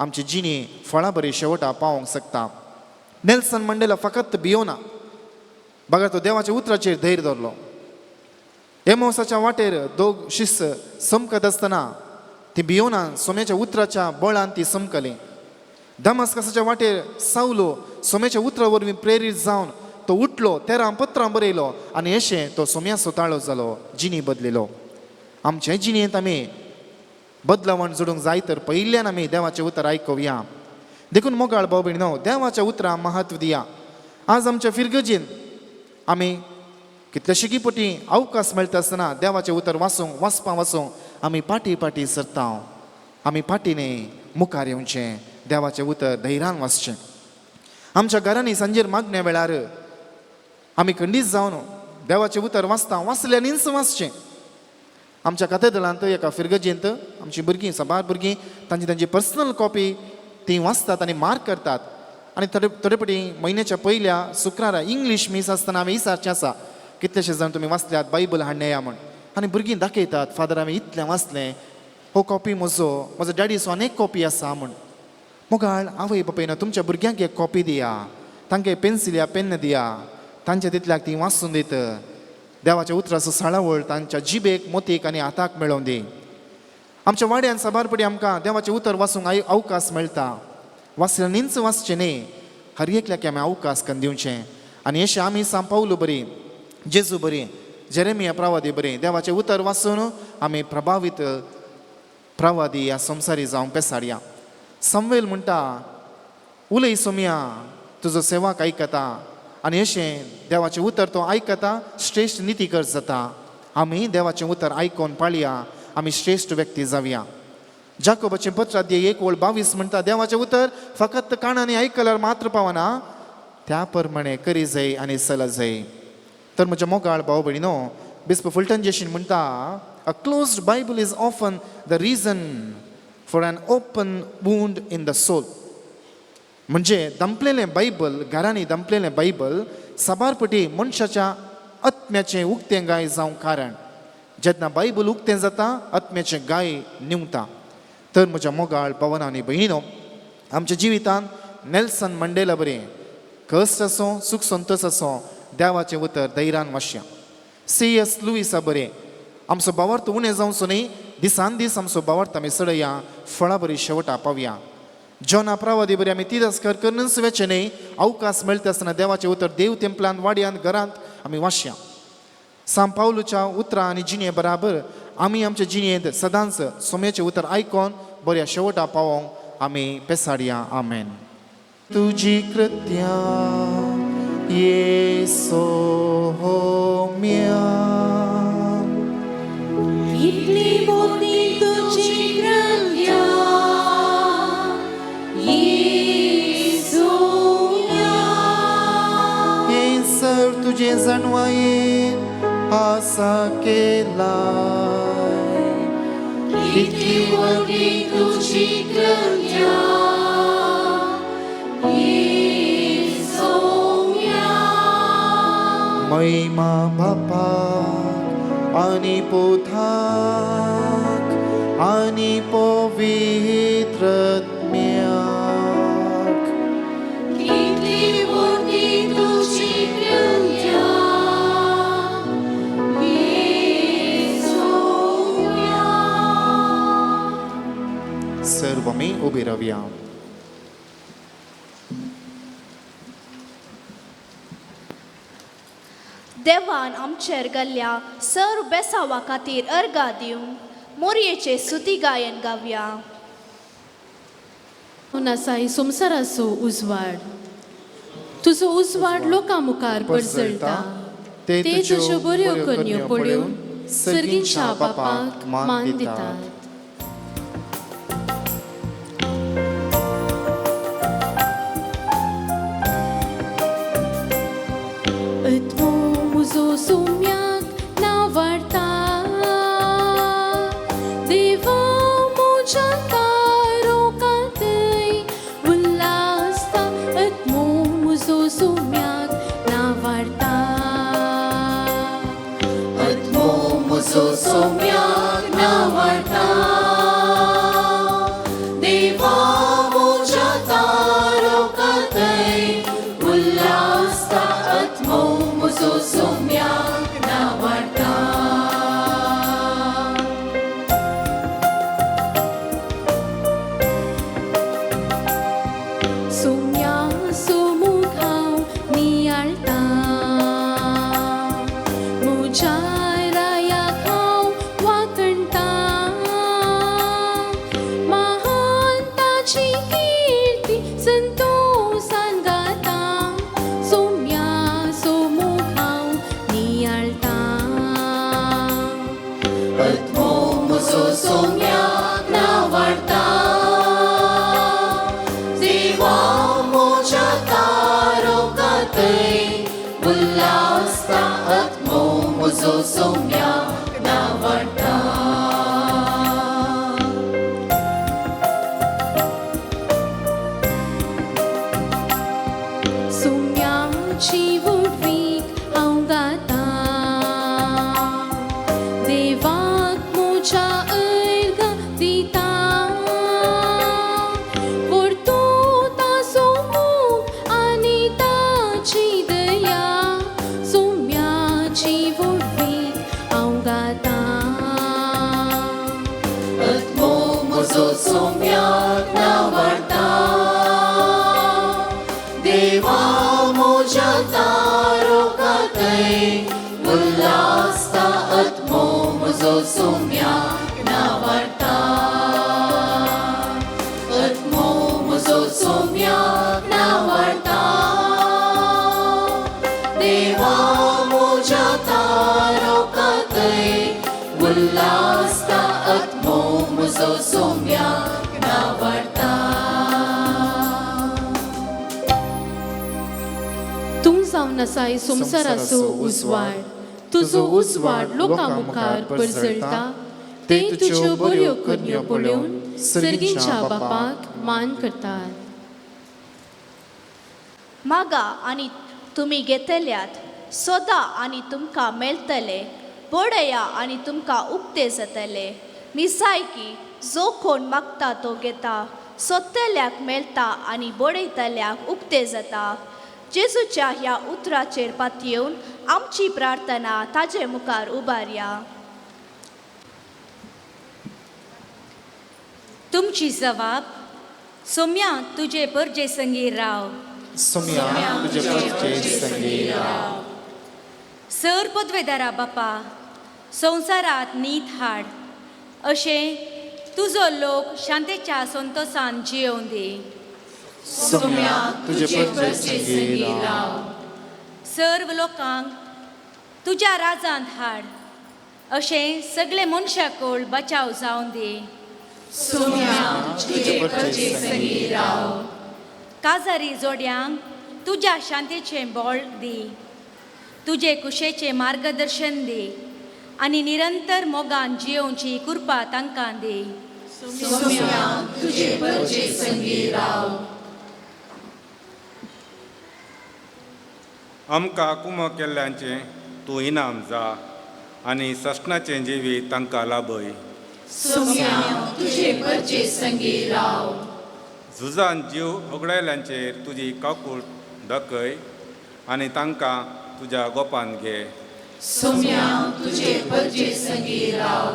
आमची जिणी फळां बरी शेवटा पावोंक शकता. नेल्सन मंडेला फकत भियोना, बगर तो देवाच्या उतराचेर धैर्य दवरलो. एमोसाच्या वाटेर दोग शिस्त समकत आसतना ती भियोना, सोम्याच्या उतराच्या बळान ती समकली. दमास्कसाच्या वाटेर सावलो सोम्याच्या उतरा वरवीं प्रेरीत जावन तो उठलो, 13 पत्रां बरयलो आनी अशें तो सोम्याचो ताळो जालो, जिणी बदलिलो. आमचे जिणेंत आमी बदलावण जोडूंक जाय तर पयल्यान आमी देवाचें उतर आयकुया. देखून मोगाळ भाव भयणीनो, देवाच्या उतरां महत्व दिया. आज आमच्या फिरगजीन आमी कितलेशेकी पटी अवकाश मेळटा आसतना देवाचें उतर वाचूंक, वाचपा वाचूंक आमी फाटीं फाटीं सरता. आमी फाटीं न्ही, मुखार येवचें, देवाचें उतर धैर्यान वाचचें. आमच्या घरांनी सांजेर मागण्या वेळार आमी खंडीत जावन देवाचें उतर वाचता, वाचल्यानीच वाचचें. आमच्या कातेदलांत एका फिरगजेंत आमची भुरगीं, साबार भुरगीं तांची तांची पर्सनल कॉपी ती वाचतात आनी मार्क करतात. आनी थोडे थोडे पटी म्हयन्याच्या पयल्या शुक्रारा इंग्लीश मीस आसतना आमी विचारचें आसा, कितलेशे जाण तुमी वाचल्यात बायबल हाडणे म्हण. आनी भुरगीं दाखयतात, फादर आमी इतलें वाचलें, हो कॉपी म्हजो, म्हजो डॅडीचो अनेक कॉपी आसा म्हण. मोगाळ आवय बापायन तुमच्या भुरग्यांक एक कॉपी दिया, तांकां पेन्सिल या पेन्न दिया, तांच्या तितल्याक ती वाचून दित. देवाच्या उतराचो साळावळ तांच्या जिबेक, मोतीक आनी हाताक मेळोवन दी. आमच्या वाड्यान साबार पटी आमकां देवाचें उतर वाचूंक अवकाश मेळटा. वाचल्यानीच वाचचें न्ही, हर एकल्याक आमी अवकाश करून दिवचें. आनी अशें आमी सांग पावलू बरी, जेजू बरी, जेरेमिया प्रवादी बरी देवाचें उतर वाचून आमी प्रभावीत प्रवादी ह्या संवसारी जावंक पेसाडया. समवेल म्हणटा, उलय सोमया, तुजो सेवाक आयकता. आनी अशें देवाचें उतर तो आयकता, श्रेश्ठ नितीकर जाता. आमी देवाचें उतर आयकोन पाळया, आमी श्रेश्ठ व्यक्ती जावया. जाकोबाचें पत्राध्याय 1 ओळ 22 म्हणटा, देवाचें उतर फकत कानांनी आयकल्यार मात्र पावना, त्या प्रमाणे करी जाय आनी चल जाय. तर म्हज्या मोगाळ भाव भयणीनो, बिस्प फुलटन जेशीन म्हणटा, a closed Bible is often the reason for an open wound in the soul. म्हणजे दंपलेलें बायबल, घरांनी दंपलेलें बायबल साबार पटी मनशाच्या आत्म्याचें उक्तें गाय जावंक कारण. जेन्ना बायबल उक्तें जाता, आत्म्याचें गाय निवता. तर म्हज्या मोगाळ भावानो आनी भयणीनो, आमच्या जिवितांत नेल्सन मंडेला बरें कश्ट आसूं, सूख संतोश आसूं, देवाचें उतर धैर्यान वाचया. सी एस लुईसा बरें आमचो भावार्थ उणें जावचो न्ही, दिसान दीस आमचो भावार्थ आमी चडया, फळां बरी शेवटा पावया. जॉना प्रवादी बरी आमी तिरस्कार करूनच वेचें न्ही, अवकाश मेळटा आसतना देवाचें उतर देव तेंपलान, वाड्यांत, घरांत आमी वाचया. सांग पावलूच्या उतरां आनी जिणे बराबर आमी आमच्या जिणेंत सदांच सोम्याचें उतर आयकोन बऱ्या शेवटा पावोवंक आमी पेसाडया. आमेन. तुजी कृत्या येसोम्या, इतली मोठी तुजी कृत्या येसोम्या, हें सर तुजें जाणवायेन आसा केलाय. इतली मोठी तुजी कृत्या येसोम्या, महिमा बापाक आनी पुताक आनी पवित्र आत्म्याक. इतली मोठी तुजी कृत्या येसोम्या. सर्व आमी उबी रावया. देवान आमचेर गल्ल्या सर बेसावा खातीर अर्गा दिवन मोरयेचे सुती गायन गावया. आसाय संवसाराचो उजवाड, तुजो उजवाड लोकां मुखार परजळटा, ते तुज्यो बऱ्यो करण्यो पळोवन सर्गींच्या बापाक मान दितात. अत्मो म्हजो सोम्याक नावाडता, देवा म्हज्या तारोकांतय उल्हासता. अत्मो म्हजो सोम्याक नावाडता, अत्मो म्हजो सोम्याक नावाडता, देवा म्हज्या तारोकांतय उल्हासता. अत्मो म्हजो सोम्याक नावाडता. सोम्या सोमूख हांव नियाळटा, म्हज्या रायाक हांव वांकणटा, महान ताची किर्ती संतोसान गाता. सोम्या सोमूख हांव नियाळटा, अत्मो म्हजो सोम्याक नावाडता, देवा म्हज्या तारोकांतय उल्हासता. अत्मो म्हजो सोम्याक नावाडता. सोम्याची व्हडवीक हांव गाता, देवाक म्हज्या अर्घ दिता, व्हरतो ताचो मोग आनी ताची दया. सोम्याची व्हडवीक हांव गाता, अत्मो म्हजो सोम्याक नावाडता, देवा म्हज्या सोम्या नावाडता आत्मो म्हजो सोम्या नावाडता देवा म्हज्या तारोकातय उल्लासता आत्मो म्हजो सोम्या नावाडता. तूं जावन आसाय संवसाराचो उजवाड, तुजो उजवाड लोकां मुखार परजळटा, ते तुज्यो बऱ्यो करण्यो पळोवन सर्गींच्या बापाक मान करतात. मागा आनी तुमी घेतल्यात, सोदा आनी तुमकां मेळटले, पळया आनी तुमकां उक्ते जातले. निसायकी जो कोण मागता तो घेता, सोदतल्याक मेळटा आनी बडयतल्याक उक्ते जाता. जेजूच्या ह्या उतराचेर पातयेवन आमची प्रार्थना ताजे मुखार उबारया. तुमची जबाब सोम्या तुजे परजे संगी राव. सोम्या तुजे परजे संगी राव. सर पदवेदारा बापा संवसारात नीत हाड, अशें तुजो लोक शांतेच्या संतोसान जियोवन दी. सोम्या तुजे परजे संगी राव. सर्व लोकांक तुज्या राजांत हाड, अशें सगळे मनशाकोळ बचाव जावन दी. सोम्या तुजे परजे संगी राव. काजारी जोड्यांक तुज्या शांतीचें बळ दी, तुजे कुशेचें मार्गदर्शन दी आनी निरंतर मोगान जियोवची कृपा तांकां दी. सोम्या तुजे परजे संगी राव. आमकां कुमो केल्ल्यांचें तूं इनाम जा आनी सस्नाचें जिवीत तांकां लाभय. सोम्या तुजे परजे संगी राव. झुजान जीव होगडायल्यांचेर तुजी काकूट दाखय आनी तांकां तुज्या गोपान घे. सोम्या तुजे परजे संगी राव.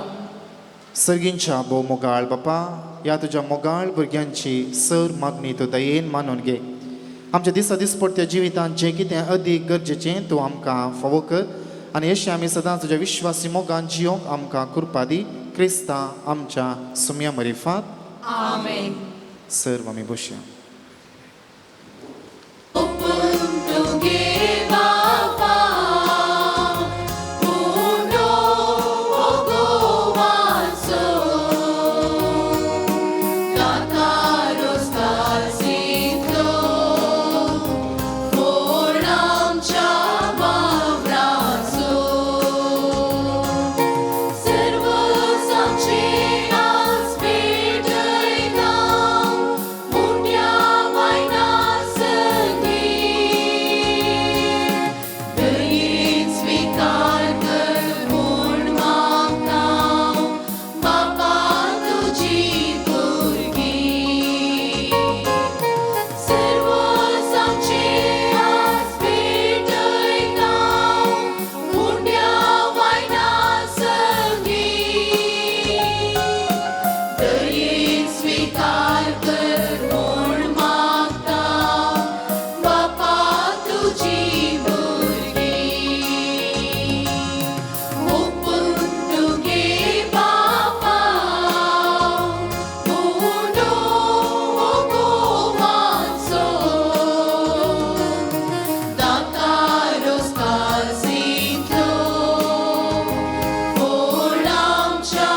सर्गींच्या भोव मोगाळ बापा, ह्या तुज्या मोगाळ भुरग्यांची सर मागणी तूं दयेन मानून घे. आमच्या दिसा दिसपडत्या जिवितांत जें कितें अदीक गरजेचें तूं आमकां फावो कर आनी अशें आमी सदांच तुज्या विश्वासी मोगान जियोंक आमकां कृपा दी. क्रिस्ता आमच्या सुम्या मरिफात. आमेन. सर्व आमी बसया. तुगे बापा उंडो गोवाचो ताकारोस्तासिंतलो कोण आमच्या वावराचो सर्व आमचे आज भेटयता मोठ्या वायना संगी दयेन स्वीकार कर म्हूण मागता बापा तुजी भुरगीं. सर्व आमचे आज भेटयता मोठ्या वायना संगी दयेन स्वीकार कर म्हूण मागता बापा तुजी भुरगीं. ओपून तुगे बापा उंडो गोवाचो दाकारोस्तासिंतलो कोण आमच्या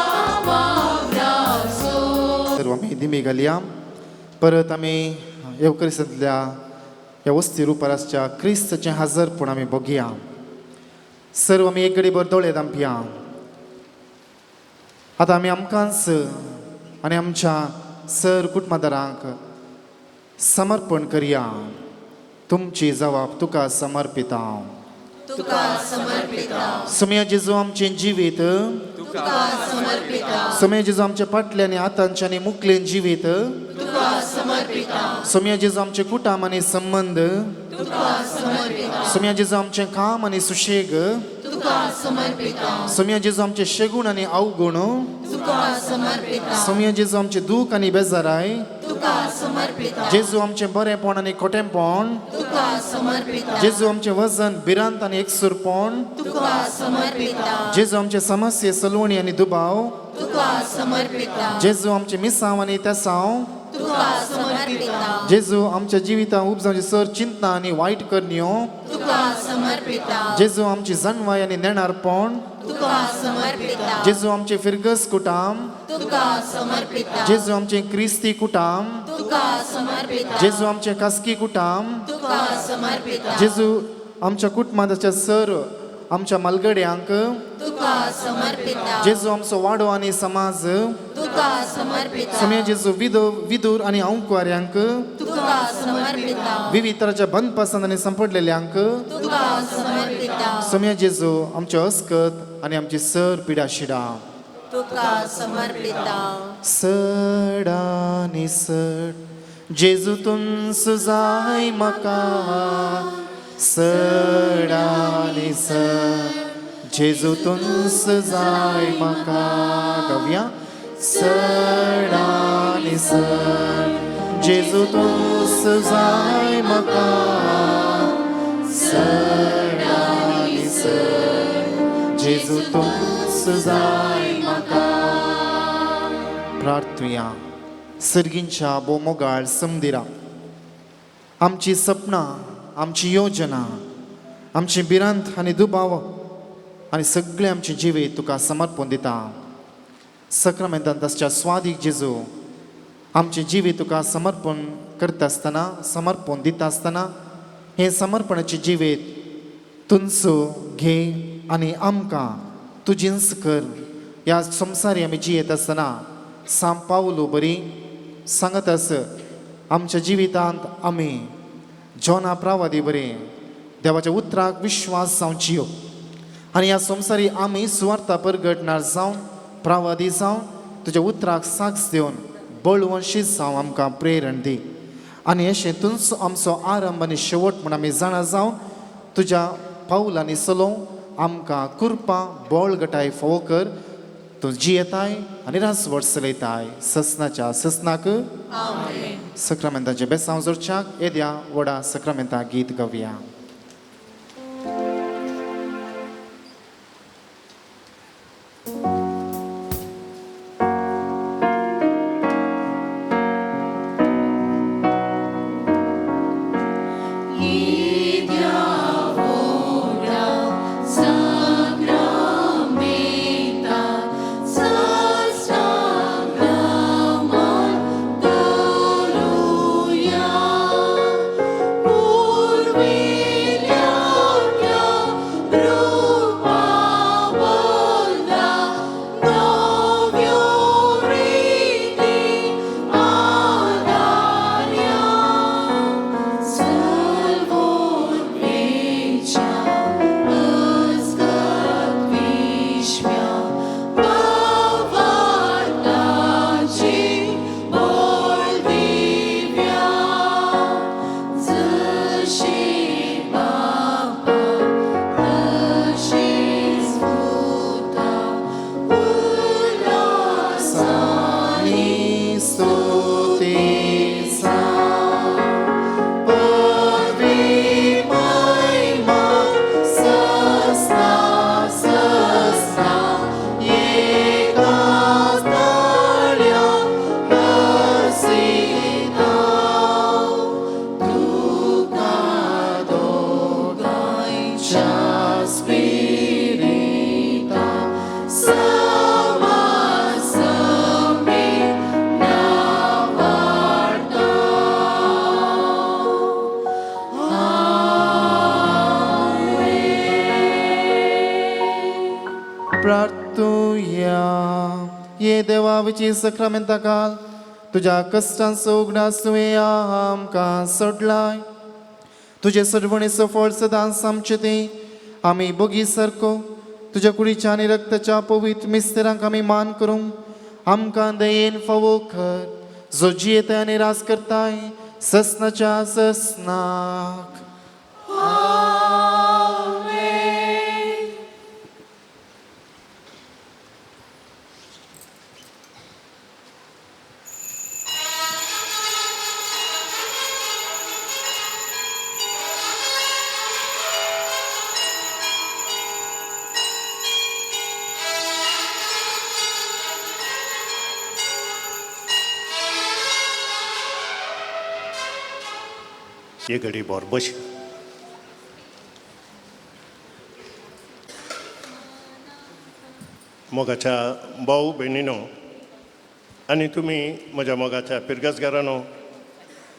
वावराचो. सर्व आमी दिमी घालया. परत आमी येवकरिसांतल्या ह्या वस्ती रुपार आसच्या क्रिस्ताचें हजरपण आमी बघया. सर्व आमी एक घडीभर दोळे धांपया. आतां आमी आमकांच आनी आमच्या सर कुटुंबादारांक समर्पण करया. तुमची जबाब तुका समर्पिता. तुका समर्पिता. सुमया जेजू आमचें जिवीत, तुका समर्पिता. सुमया जेजू आमच्या फाटल्यान आनी हातांचें आनी मुकलेन जिवीत, तुका समर्पिता. सुमया जेजू आमचें कुटाम आनी संबंद, तुका समर्पिता. सुमया जेजू आमचें काम आनी सुशेग, तुका समर्पिता. सुमया जेजू आमचें शेगूण आनी अवगूण, तुका समर्पिता. सुमया जेजू आमचें दूख आनी बेजाराय, तुका तुका समर्पिता. जेजू आमचें बरेंपण आनी खोटेंपण तुका समर्पिता. जेजू आमचें वजन भिरांत आनी एकसूरपण तुका समर्पिता. जेजू आमचे समस्ये सलवणी आनी दुबाव तुका समर्पिता. जेजू आमचे मिसांव आनी तेसांव तुका समर्पिता. जेजू आमच्या जिवितांत उपजावचे सर चिंतना आनी वायट करण्यो तुका समर्पिता. जेजू आमची जनवाय आनी नेणारपण तुका समर्पिता. जेजू आमचे फिरगस कुटाम तुका समर्पिता. जेजू आमचे क्रिस्ती कुटाम तुका समर्पिता. जेजू आमचे खासगी कुटाम तुका समर्पिता. जेजू आमच्या कुटुंबाच्या सर आमच्या मालगड्यांक तुका समर्पिता. जेजू आमचो वाडो आनी समाज तुका समर्पिता. सोम्या जेजू विदूर आनी अंकुवाऱ्यांक तुका समर्पिता. विविध तराच्या बंदपासान आनी संपडलेल्यांक तुका समर्पिता. सोम्या जेजू आमचे अस्कत आनी आमची सर पिडा शिडा तुका समर्पिता. सड आनी सड जेजू तुमचो जाय म्हाका सड आनी सड जेजू तुमचो जाय म्हाका गावया सड आनी सड जेजू तुमचो जाय म्हाका सड आनी सड जेजू तुमचो जाय म्हाका. प्रार्थुया. सर्गींच्या बोमोगाळ समदिरा आमची सपनां आमची योजना आमची भिरांत आनी दुबाव आनी सगळें आमचें जिवीत तुका समर्पण दिता. सक्रामेंतांत आसच्या स्वादीक जेजू आमचें जिवीत तुका समर्पण करता आसतना समर्पण दिता आसतना हें समर्पणाचें जिवीत तुमचो घे आनी आमकां तुजींच कर. ह्या संवसारी आमी जियेत आसतना सांग पावलो बरी सांगत आस आमच्या जिवितांत आमी जोना प्रावादी बरी देवाच्या उतराक विश्वास जावची आनी ह्या संवसारी आमी सुवार्था परगटणार जावन प्रावादी जावन तुज्या उतराक साक्ष दिवन बळवंशीत जावं आमकां प्रेरण दी आनी अशें तुमचो आमचो आरंभ आनी शेवट म्हूण आमी जाणा जावन तुज्या पावलांनी चलोवं आमकां कृपा बळगटाय फावो कर. तूं जियेताय आनी रासवट चलयताय ससनाच्या ससनाक सक्रामेंताचें बेसांव जोडच्याक येद्या व्हडा सक्रामेंता गीत गावया. प्रार्थुया. ये देवाची सक्रामेंता काल तुज्या कश्टांचो उगडास तुवें आमकां सोडलाय. तुजे सरवणेचो फळ सदांच आमचें तें आमी बोगी सारको तुज्या कुडीच्या आनी रक्ताच्या पवित्र मिस्तेरांक आमी मान करूंक आमकां दयेन फावो कर जो जियेताय आनी राज करताय ससनाच्या ससनाक. एक घडी भर बस. मोगाच्या भाऊ भयणीनो आनी तुमी म्हज्या मोगाच्या पिरगसगारानो,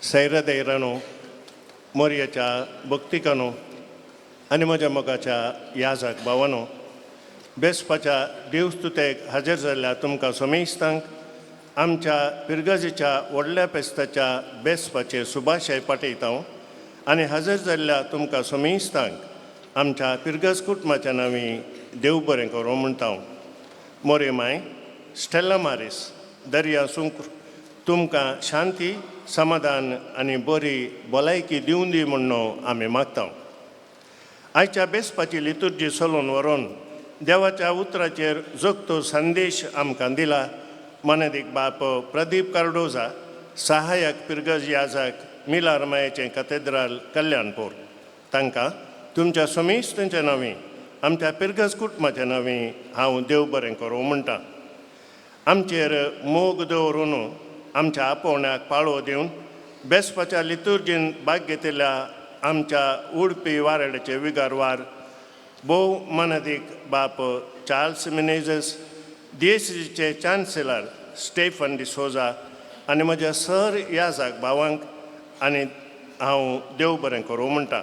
सैरा दैरानो, मोरयाच्या भक्तिकानो आनी म्हज्या मोगाच्या याजाक भावानो, बेसपाच्या देवस्तुतेक हाजीर जाल्ल्या तुमकां समेस्तांक आमच्या पिरगजेच्या व्हडल्या फेस्ताच्या बेसपाचे सुभाशय पाठयता आनी हाजीर जाल्ल्या तुमकां समेस्तांक आमच्या पिरगज कुटुंबाच्या नांवी देव बरें करूं म्हणटा. मोरे माय स्टेला मारीस दर्या सुंक तुमकां शांती, समाधान आनी बरी भलायकी दिवन दी म्हूण आमी मागता. आयच्या बेसपाची लितुर्जी चलोवन व्हरून देवाच्या उतराचेर जगतो संदेश आमकां दिला मानादीक बाप प्रदीप कार्डोजा, सहायक पिरगज याजक, मिलार मायेचें कतेद्राल, कल्याणपूर. तांकां तुमच्या समेस्तांच्या नांवी, आमच्या पिरगज कुटुंबाच्या नांवी हांव देव बरें करूं म्हणटा. आमचेर मोग दवरून आमच्या आपोवण्याक पाळो दिवन बेसपाच्या लितुर्जीन भाग घेतिल्ल्या आमच्या उडपी वारेडाचे विगारवार भोव मानादीक बाप चार्ल्स मिनेजस, डीएसीचे चान्सेलर स्टेफन डिसोजा आनी म्हज्या सर याजाक भावांक आनी हांव देव बरें करूं म्हणटा.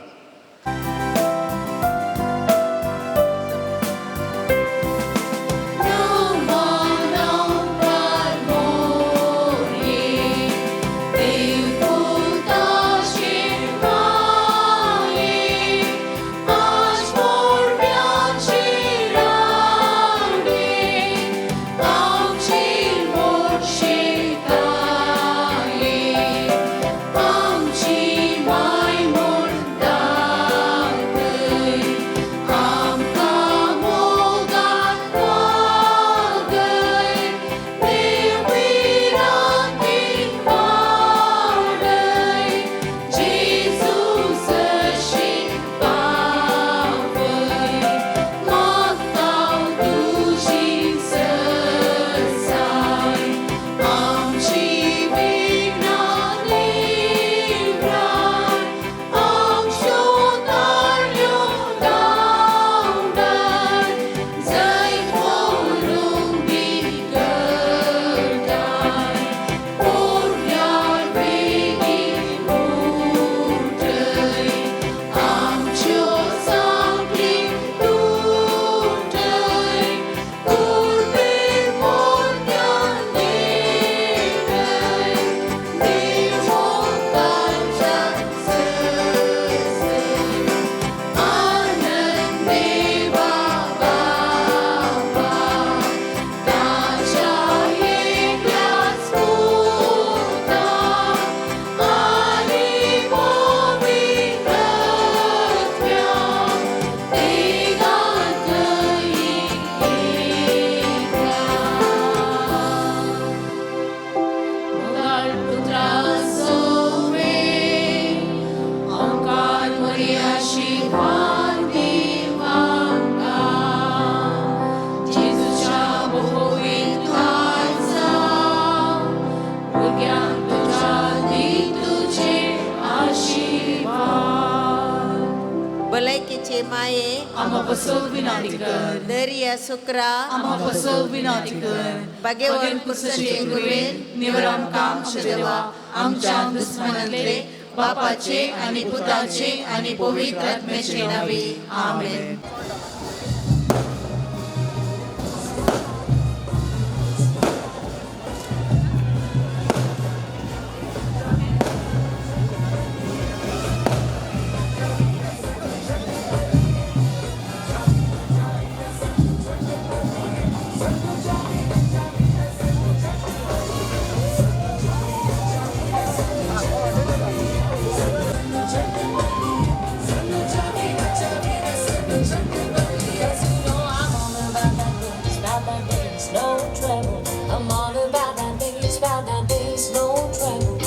दर्या सुक्रा आमच्या दुस्मनांतले बापाचे आनी पुताचे आनी पवित्र आत्म्याचे नावे आमेन.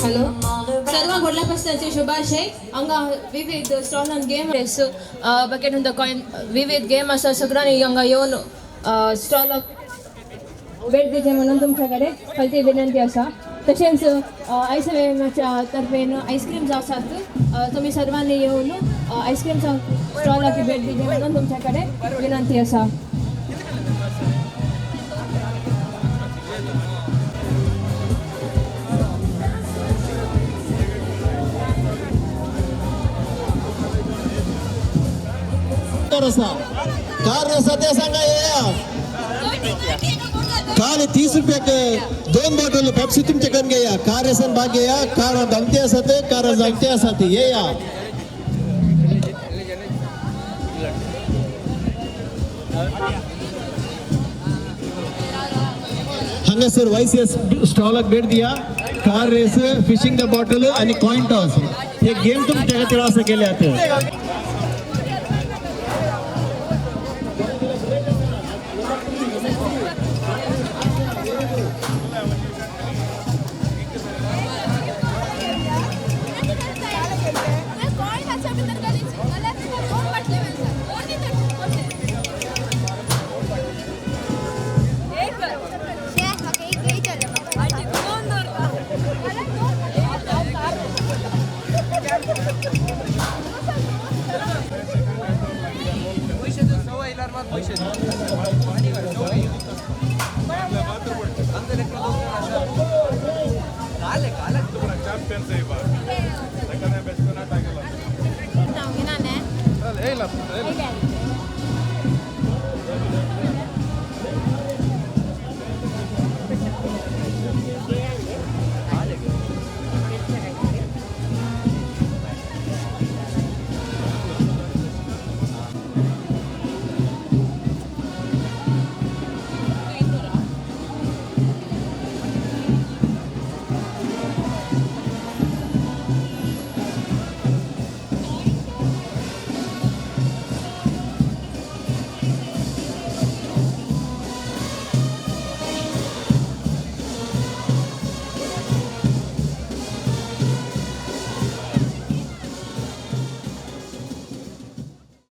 हॅलो सर्वांक व्हडल्या फेस्ताचे शुभाशय. हांगा विविध स्टॉलान game race bucket the coin विविध गेम आसा. सगळ्यांनी हांगा येवन स्टॉलाक भेट दिवचें म्हणून तुमच्या कडेन खालती विनंती आसा. तशेंच आयसीएमाच्या तर्फेन आयस्क्रीम्स आसात. तुमी सर्वांनी येवन आयस्क्रीम्स स्टॉलाक भेट दिवची म्हणून तुमच्या कडेन विनंती आसा. कार आसा ते सांगा येया. काल 30 रुपयाक 2 बॉटल पेप्सी तुमचे कडून घेया. कार रेसान भाग घेया. कार धांवते आसा ते, कार जागते आसा ते, येया. हांगासर YCS स्टॉलाक भेट दिया. Car race, fishing the bottle आनी कॉइन टॉस हे गेम तुमच्या खातीर आसा केल्यात.